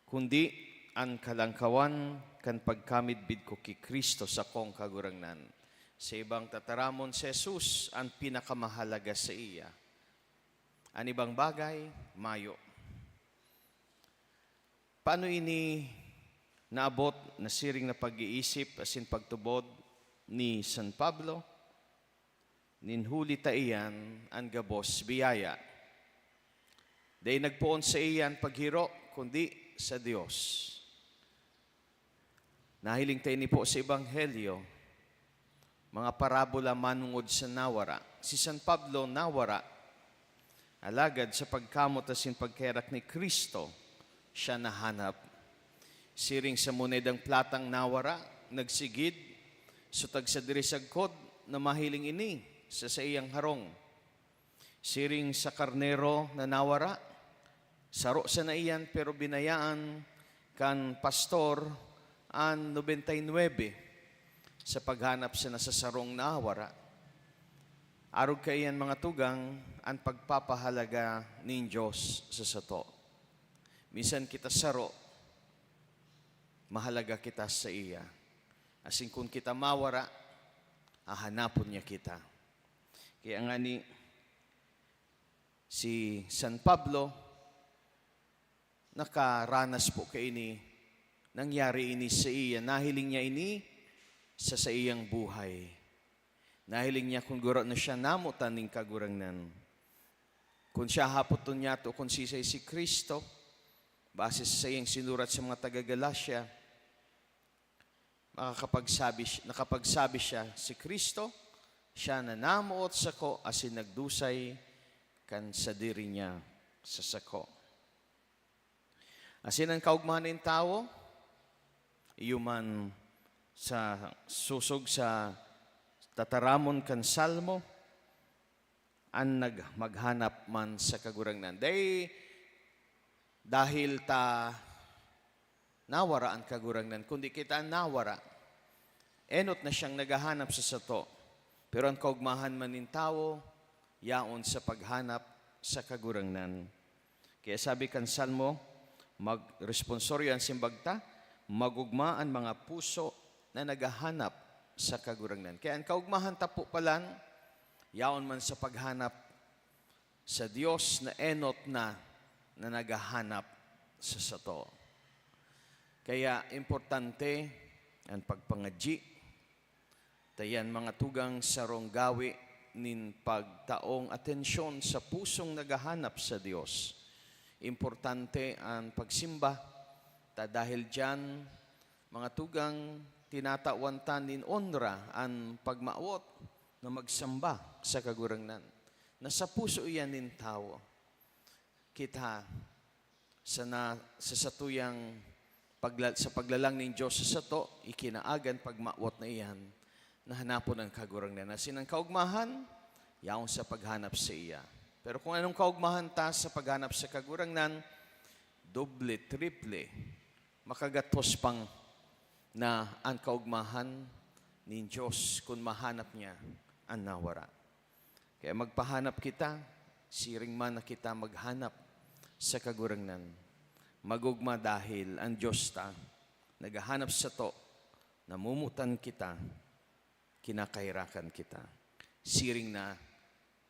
kundi an kalangkawan kan pagkamidbid ko ki Cristo, sakong Kagurangnan." Sa ibang tataramon, si Jesus an pinakamahalaga saiya. An ibang bagay, mayo. Paano ini naabot na siring na pag-iisip asin pagtubod ni San Pablo? Nin huli ta iyan an gabos biyaya. Dai nagpoon saiya an paghiro, kundi sa Dios. Nahiling ta ini po sa Ebanghelyo, mga parabola manongod sa nawara. Si San Pablo nawara, alagad sa pagkamot asin pagkaherak ni Cristo, siya nahanap. Siring sa monedang platang nawara, nagsigid, sutag sa diri sagkod na mahiling ini sa saiyang harong. Siring sa karnero na nawara, saro sana iyan, pero binayaan kan pastor an nobenta y nuebe sa paghanap sa nasasarong nawara. Arog kaiyan, mga tugang, an pagpapahalaga nin Dios sa sato. Minsan kita saro, mahalaga kita saiya. Asin kun kita mawara, hahanapon niya kita. Kaya ngani, si San Pablo, nakaranas po kaini, nangyari ini saiya, nahiling niya ini sa saiyang buhay. Nahiling niya kun gurano siya namotan nin Kagurangnan. Kun siya hapoton niyato kun siisay si Cristo, base sa saiyang sinurat sa mga taga Galacia, makakapagsabi si-, nakapagsabi siya, "Si Cristo, siya na namoot sako asin nagdusay kan sadiri niya sa sako." Asin an kaogmahan nin tawo, iyo man sa sosog sa tataramon kan Salmo, an nag-, maghanap man sa Kagurangnan. Dai dahil ta nawara an Kagurangnan, kundi kita an nawara. Enot na siyang naghahanap sa sato, pero an kaogmahan man nin tawo yaon sa paghanap sa Kagurangnan. Kaya sabi kan Salmo, mag-, responsoryo an simbag ta, "Magugma an mga puso na naghahanap sa Kagurangnan." Kaya an kaogmahan ta po palan, yaon man sa paghanap sa Dios na enot na, na naghahanap sa sato. Kaya importante an pagpangadyi, ta iyan, mga tugang, sarong gawi nin pagtaong atensyon sa pusong naghahanap sa Dios. Importante an pagsimba, ta dahil diyan, mga tugang, tinatawan ta nin onra an pagmawot na magsamba sa Kagurangnan, na sa puso iyan nin tawo. Kita, sa na, sa satuyang pagla-, sa paglalang nin Dios sa sato, ikinaag an pagmawot na iyan, na hanapon an Kagurangnan. Asin an kaogmahan, yaon sa paghanap saiya. Pero kun anong kaogmahan ta sa paghanap sa Kagurangnan, doble, triple, makagatos pang na an kaogmahan nin Dios kun mahanap niya an nawara. Kaya magpahanap kita, siring man na kita maghanap sa Kagurangnan. Magugma dahil an Dios ta naghahanap sato, namomotan kita, kinakaherakan kita. Siring na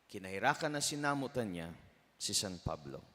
kinaherakan na sinamotan niya si San Pablo.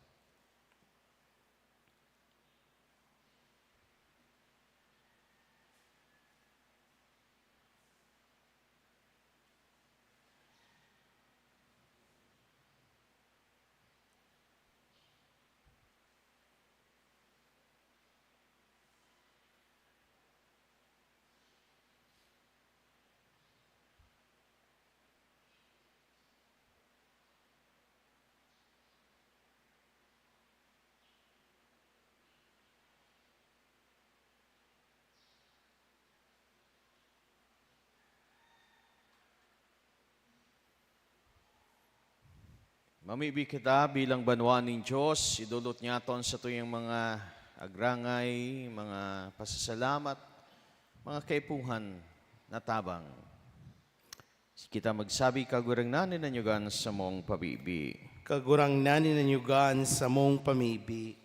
Mamibi kita bilang banwa nin Dios, idolot niyato an satuyang mga agrangay, mga pasasalamat, mga kaipuhan na tabang. Kita magsabi, "Kagurangnan, ninanyugan samong pamibi." Kagurangnan, ninanyugan samong pamibi.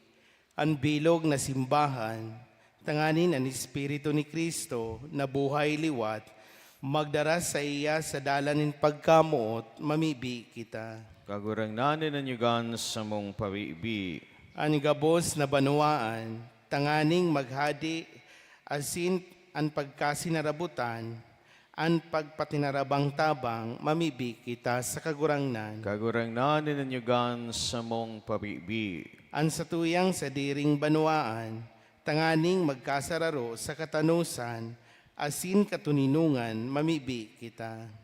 An bilog na simbahan, tanganing an Espiritu ni Cristo na buhay liwat, magdara saiya sa dalan nin pagkamoot, mamibi kita. Kagurangnan, ninanyugan samong pamibi. An gabos na banwaan, tanganing maghade, asin an pagkasinarabotan, an pagpatinarabang-tabang, mamibi kita sa Kagurangnan. Kagurangnan, ninanyugan samong pamibi. An satuyang sadiring banwaan, tanganing magkasararo sa katanosan asin katoninongan, mamibi kita.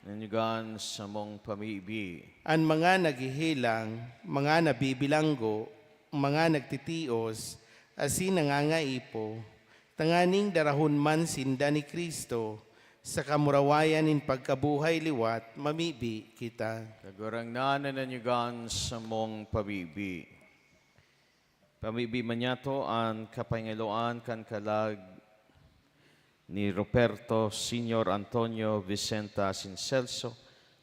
Ninanyugan samong pamibi. An mga naghehelang, mga nabibilanggo, mga nagtitios, asin nangangaipo, tanganing darahon man sinda ni Cristo sa kamurawayan nin pagkabuhay liwat, mamibi kita. Kagurangnan, ninanyugan samong pamibi. Pamibi man niyato an kapangaluan kan kalag ni Ruperto Senior Antonio Vicenta asin Celso,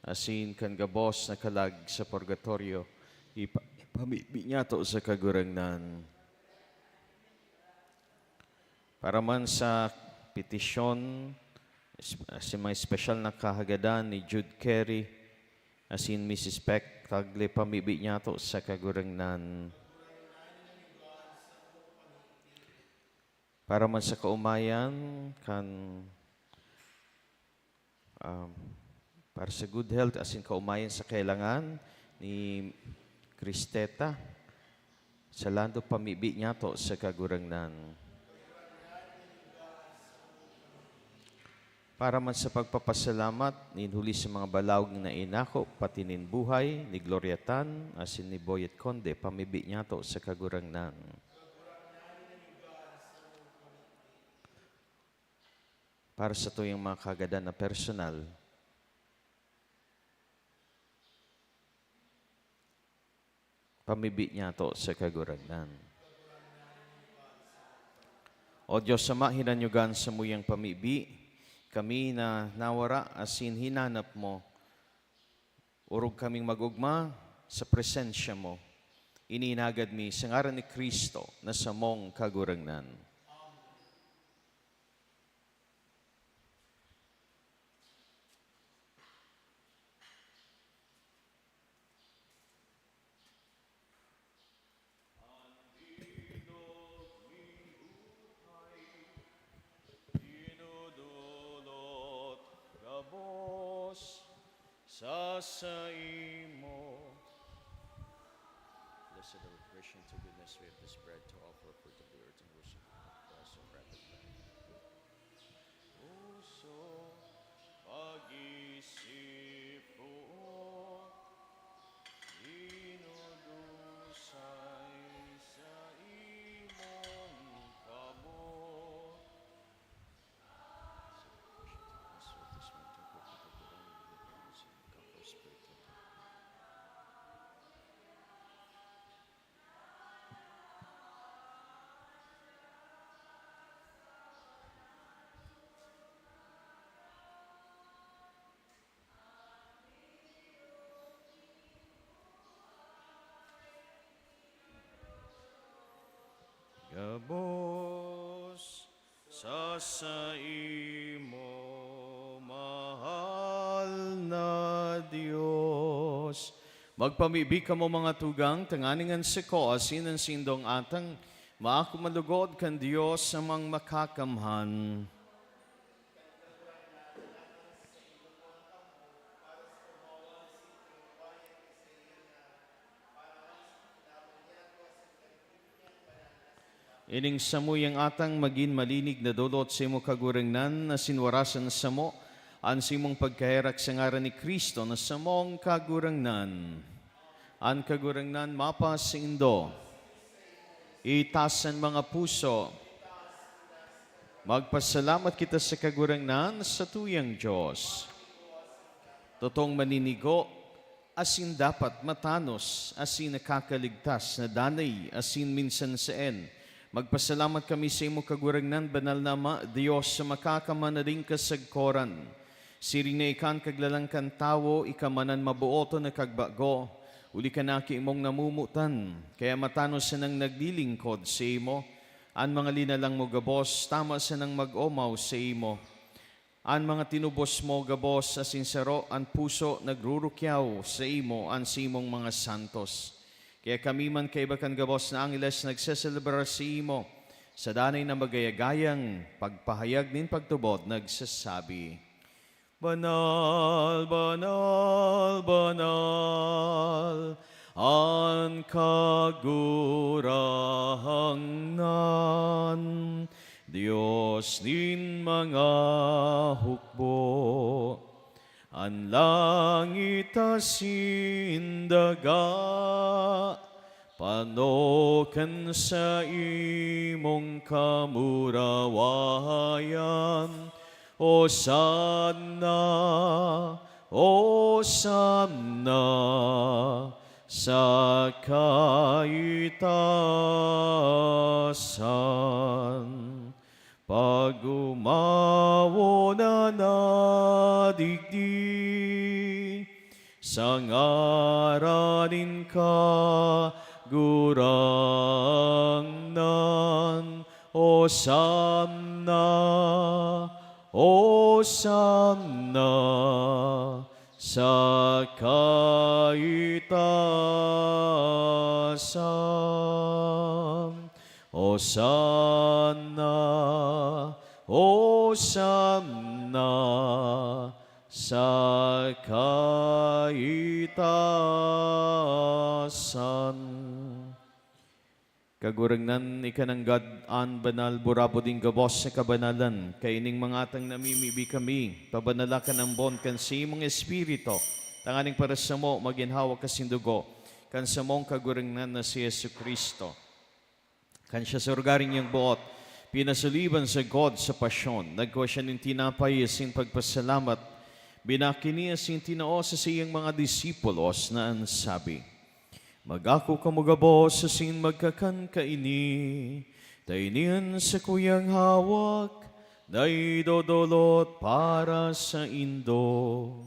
asin kan gabos na kalag sa purgatorio. Ipa-, ipamibi niyato sa Kagurangnan. Para man sa petisyon, es-, sa mga espesyal na kahagadan ni Jude Carey asin Missus Peck Tagle, pamibi niyato sa Kagurangnan. Para man sa kaomayan kan, um, para sa good health asin kaomayan sa kailangan ni Cristeta Salando, pamibi niyato sa Kagurangnan. Para man sa pagpapasalamat nin huli sa mga balaog na inako, pati nin buhay ni Gloria Tan asin ni Boyet Conde, pamibi niyato sa Kagurangnan. Para sa tuyang mga kagadan na personal, pamibi niyato sa Kagurangnan. O Dios Ama, hinanyugan samuyang pamibi kami na nawara asin hinanap mo. Orog kaming mag-ogma sa presensya mo. Ini inagad mi sa ngaran ni Cristo na samong Kagurangnan. Dinudulot gabos sa saimo. Blessed are we, Christian, to goodness we have this bread to offer for the Lord and worship. Bless our bread and wine. Puso, pag-isip, puot, dinudusay sa imong kabot. Gabos sa saimo, mahal na Dios. Magpamibi kamo, mga tugang, tanganing an sako asin an saindong atang maako malugod kan Dios Amang Makakamhan. Ining samuyang atang magin malinig na dulot sa imo, Kagurangnan, asin warasan samo an saimong pagkaherak sa ngaran ni Cristo na samong Kagurangnan. An Kagurangnan mapasaindo. Itaas an mga puso. Magpasalamat kita sa Kagurangnan, sa tuyang Dios. Totoong maninigo asin dapat matanos, asin nakakaligtas na danay, asin minsan saen. Magpasalamat kami sa imo, Kagurangnan, Banal na Ama, Dios sa makakaman na nin kasagkoran. Siring na ika an kaglalang kan tawo, ika man an mabooton na kagbago, huli kan aki mong namomotan, kaya matanos sanang naglilingkod sa imo. An mga linalang mo gabos, tama sanang mag-omaw sa imo. An mga tinubos mo gabos asin saro an puso nagrurukyaw sa imo an sa imong mga santos. Kaya kami man kaiba kan gabos na angeles nagseselebrar sa imo, sa danay na magayagayang pagpahayag nin pagtubod, nagsasabi, "Banal, banal, banal an Kagurangnan, Dios nin mga hukbo. An langit asin daga pano kan saimong kamurawayan. Hosanna, Hosanna sa kaitasan. Pag-umawon an nadigdi sa ngaran nin Kagurangnan. Hosanna, Hosanna sa kaitasan. Hosanna, Hosanna sa kaitasan. Kagurangnan, ika nanggad an banal, burabod nin gabos sa kabanalan. Kaining mga atang namimibi kami, pabanala kan ambon kan saimong Espiritu, tanganing para samo magin hawak asin dugo kan samong Kagurangnan na si Jesu-Cristo. Kan siya surugaring niyang boot, pinasuliban sagkod sa pasyon, nagkua siya nin tinapay asin pagpasalamat, binaki niya asin tinao sa saiyang mga disipulos na an sabi, "Mag-ako kamo gabos asin magkakan kaini, ta ini an sakuyang hawak na idodolot para saindo."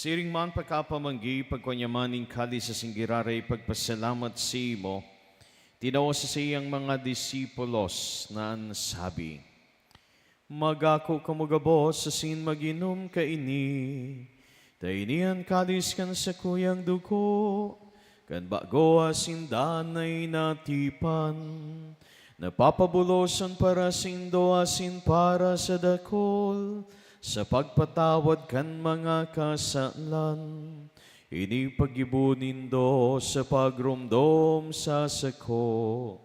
Siring man pakapamanggi, pagkua niya man nin kalis asin giraray pagpasalamat sa imo, tinao sa saiyang mga disipulos na an sabi, "Mag-ako kamo gabos asin mag-inom kaini, ta ini an kalis kan sakuyang dugo kan bago asin danay na tipan, na papabulosan para saindo asin para sa dakul sa pagpatawad kan mga kasalan. Ini paggibo nindo sa pagromdom sa sako."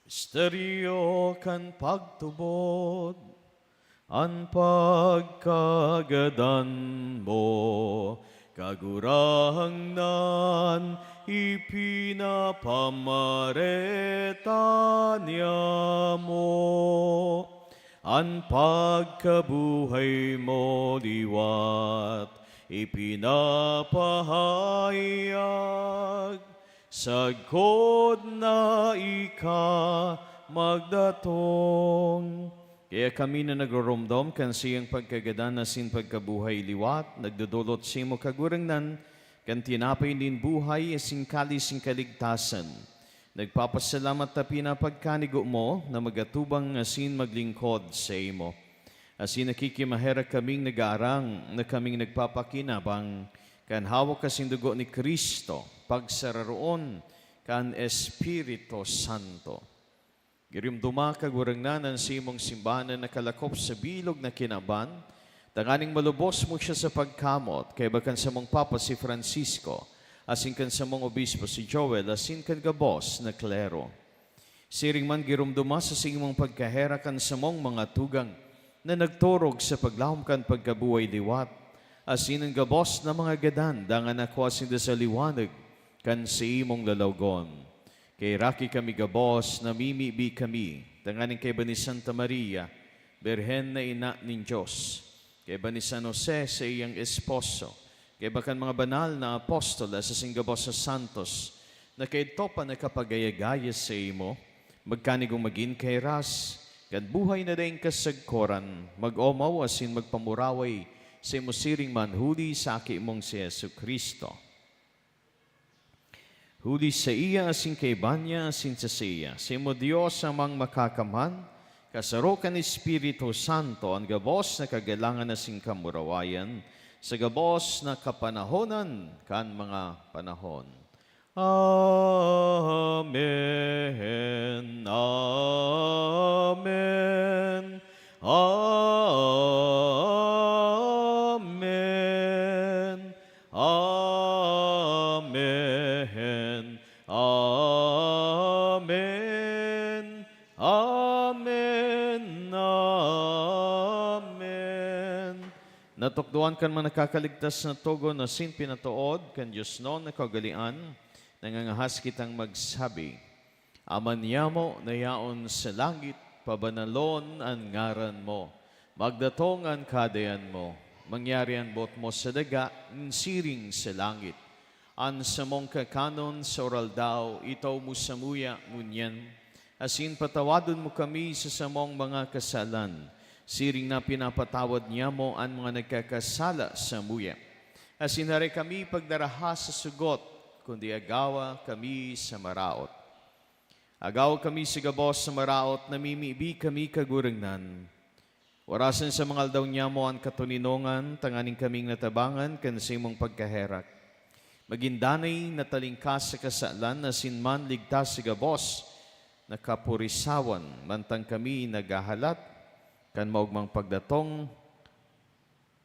Misteryo kan pagtubod, an pagkagadan mo, Kagurangnan, ipinapamareta niamo. An pagkabuhay mo liwat ipinapahayag, sagkod na ika magdatong. Kaya kami na nagroromdom kan saiyang pagkagadan asin pagkabuhay liwat, nagdodolot sa imo, Kagurangnan, kan tinapay nin buhay asin kalis nin kaligtasan. Nagpapasalamat ta pinapagkanigo mo na magatubang asin maglingkod sa imo. Asin nakikimaherak kaming nag-aarang na kaming nagpapakinabang kan hawak asin dugo ni Cristo, pagsararoon kan Espiritu Santo. Giromdoma, Kagurangnan, an saimong simbahan na nakalakop sa bilog na kinaban, tanganing malubos mo siya sa pagkamot, kaiba kan samong Papa si Francisco, asin kan samong Obispo si Joel, asin kan gabos na klero. Siring man giromdoma sa saimong pagkaherak an samong mga tugang, na nagtorog sa paglahom kan pagkabuhay liwat, asin an gabos na mga gadan dangan nakua sinda sa liwanag kan saimong lalawgon. Kaheraki kami gabos, namimibi kami tanganing kaiba ni Santa Maria, Birhen na Ina nin Dios, kaiba ni San Jose, saiyang esposo, kaiba kan mga banal na apostoles asin gabos na santos na kaidto pa nakapagaya-gaya saimo, magkanigong magin kahiras kan buhay na daing kasagkoran, mag-omaw asin magpamuraway saimo siring man huli sa Aki mong si Jesu-Cristo. Huli saiya asin kaiba niya asin sa saiya, saimo Dios Amang Makakamhan, kasaro kan Espiritu Santo, an gabos na kagalangan asin kamurawayan, sa gabos na kapanahonan kan mga panahon. Amen. Amen. Amen. Amen. Amen. Amen. Amen. Natukdoan kan mga nakakaligtas na togon asin pinatood kan diosnon na kaugalean, nangangahas kitang magsabi, Ama niamo na yaon sa langit, pabanalon an ngaran mo. Magdatong an Kahadean mo. Mangyari an boot mo sa daga, nin siring sa langit. An samong kakanon sa uraldaw, itao mo samuya ngunyan. Asin patawadon mo kami sa samong mga kasalan, siring na pinapatawad niamo an mga nagkakasala samuya. Asin hare kami pagdaraha sa sugot, kundi agawa kami sa maraot. Agawa kami sa gabos na maraot, namimibi kami, Kagurangnan. Warasan sa mga aldaw niamo an katoninongan, tanganing kaming natabangan kan saimong pagkaherak. Magin danay na talingkas sa kasalan, asin man ligtas sa gabos na kapurisawan, mantang kami naghahalat kan maogmang pagdatong,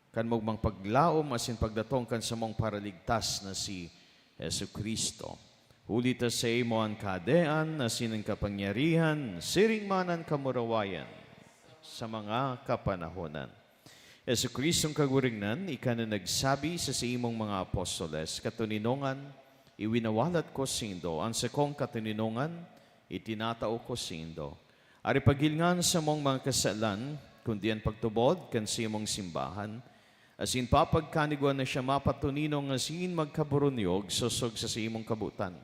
kan maogmang paglaom asin pagdatong kan samong Paraligtas na si Jesu-Cristo. Huli ta saimo an kahadean asin an kapangyarihan, siring man an kamurawayan sa mga kapanahonan. Jesu-Cristong Kagurangnan, ika na nagsabi sa saimong mga apostoles, "Katoninongan, iwinawalat ko saindo an sakong katoninongan, itinatao ko saindo." Ari, paghilinga an samong mga kasalan, kundi an pagtubod kan saimong simbahan, asin papagkanigwan na siya mapatoninong asin magkaburunyog sosog sa saimong kabotan.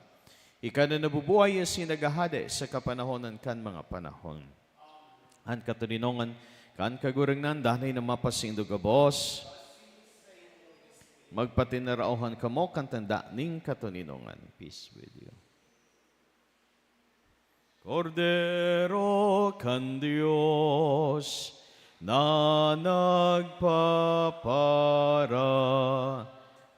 Ika na nabubuhay asin naghahade sa kapanahonan kan mga panahon. An katoninongan kan Kagurangnan danay na mapasaindo gabos. Magpatinaraohan kamo kan tanda nin katoninongan. Peace with you. Kordero kan Dios na nagpapara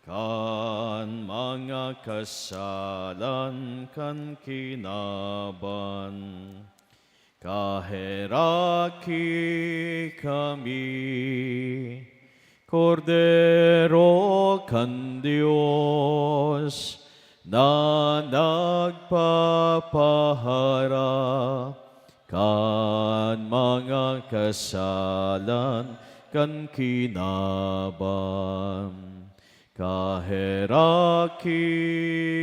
kan mga kasalan kan kinaban, kaheraki kami. Kordero kan Dios na nagpapaharap kan mga kasalan kan kinaban, kaheraki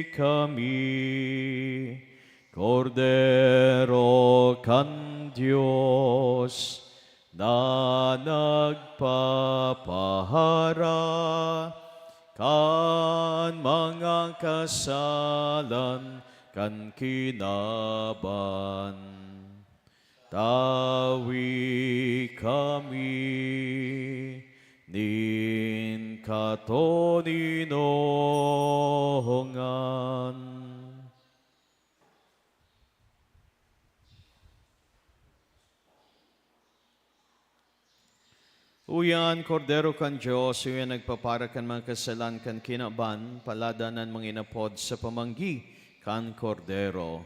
kami. Kordero kan Dios na nagpapaharap kan mga kasalan kan kinaban, tawi kami nin katoninongan. Uya an Kordero kan Dios, uya nagpapara kan mga kasalan kan kinaban, palada an mga inapod sa pamanggi kan Kordero.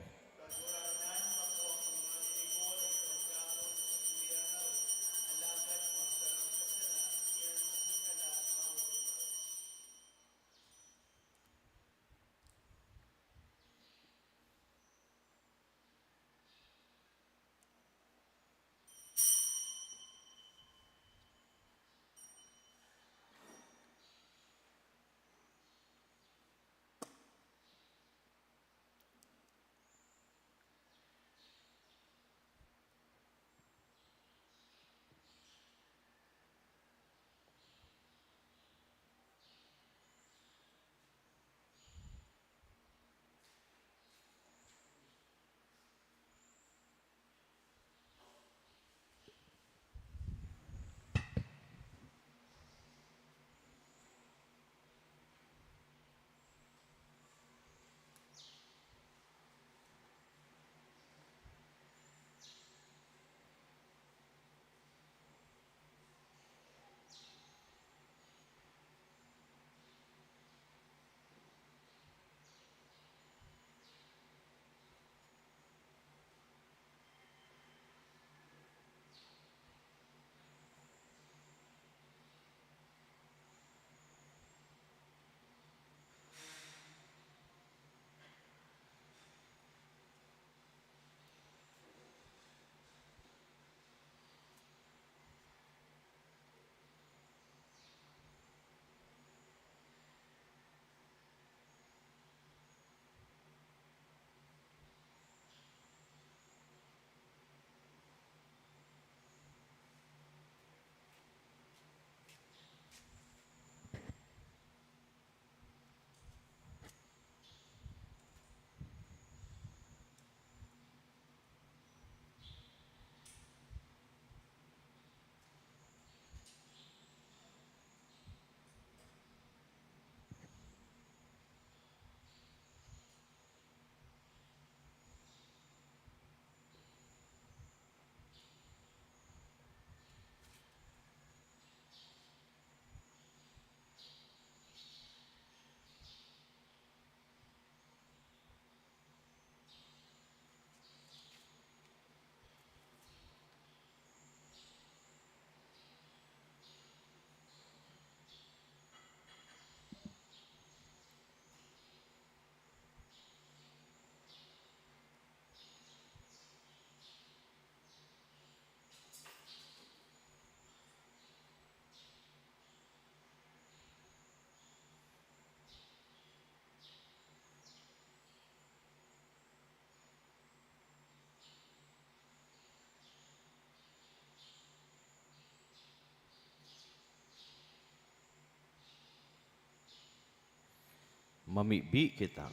Mamibi kita.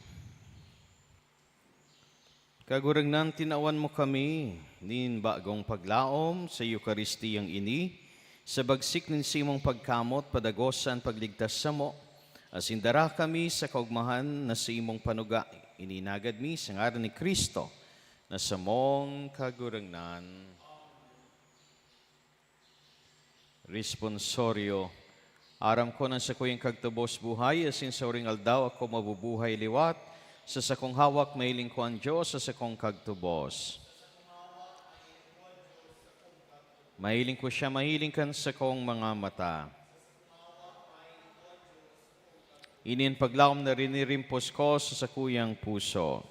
Kagurangnan, tinawan mo kami nin bagong paglaom sa Eukaristiyang ini, sa bagsik nin simong pagkamot, padagosa an pagligtas samo, asin dara kami sa kaogmahan na simong panuga. Ini nagad mi sa ngaran ni Cristo, na samong Kagurangnan. Responsorio. Aram ko na an sakuyang kagtubos buhay, asin sa uring aldaw ako mabubuhay liwat. Sa sakong hawak, mahiling ko an Dios sa sakong kagtubos. Mahiling ko siya, mahiling kan sakong mga mata. Ini an paglaom na rinirimpos ko sa sakuyang puso.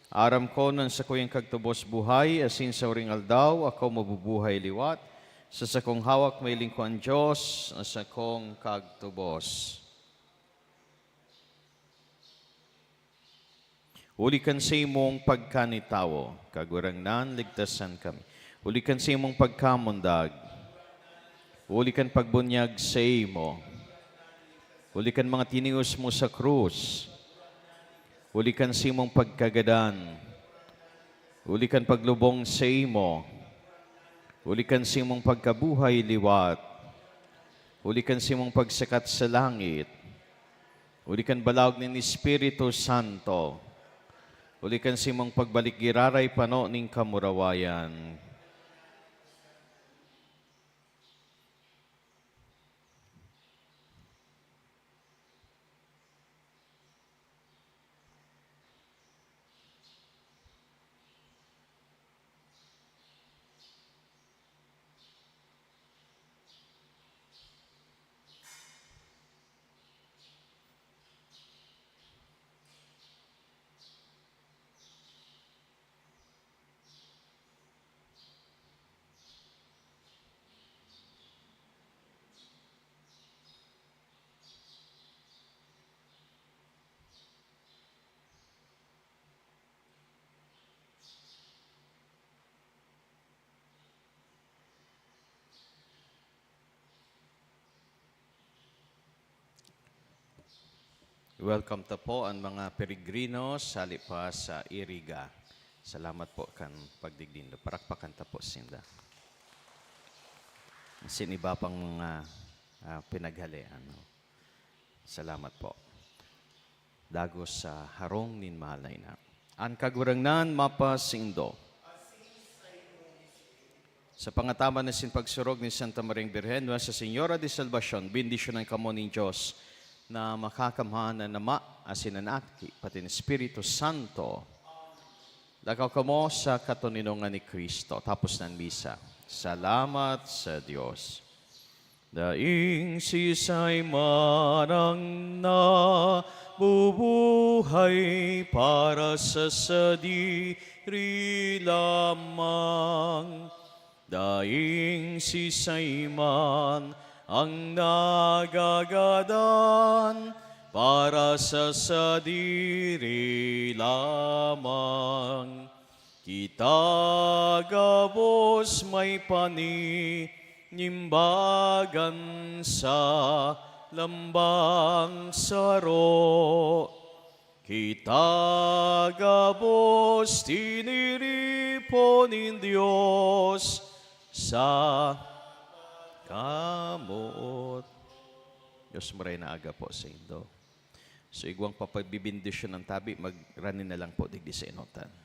Aram ko na an sakuyang kagtubos buhay, asin sa uring aldaw ako mabubuhay liwat. Sa sakong hawak, mahiling ko an Dios na sakong kagtubos. Huli kan saimong pagkanitawo, Kagurangnan, ligtasan kami. Huli kan saimong pagkamundag, huli kan pagbunyag saimo, huli kan mga tinios mo sa krus, huli kan saimong pagkagadan, huli kan paglubong saimo, huli kan saimong pagkabuhay liwat, huli kan saimong pagsakat sa langit, huli kan balaog nin Espiritu Santo, huli kan saimong pagbalik giraray pano nin kamurawayan. Welcome ta po an mga peregrino sa hali pa sa Iriga. Salamat po kan pagdigdi nindo. Parakpakan ta po sinda. Asin iba pang mga, ah, pinaghalean, no? Salamat po. Dagos sa harong nin mahal na ina. An Kagurangnan mapasaindo. Sa pangataman asin pagsurog ni Santa Mariang Birhen, Nuestra Señora de Salvacion, bendisyonan kamo nin Dios na Makakamhan, an Ama, asin an Aki, pati an Espiritu Santo. Lakaw kamo sa katoninongan ni Cristo. Tapos na an misa. Salamat sa Dios. Daing siisay man ang nabubuhay para sa sadiri lamang. Daing siisay man ang nagagadan para sa sadiri lamang. Kita gabos may panimbagan sa lambang saro. Kita gabos tiniripo nin Dios sa kamot. Dios maray na aga po saindo. So, igwang papabibendisyon ng tabi, magrani na lang po digdi sa enotan.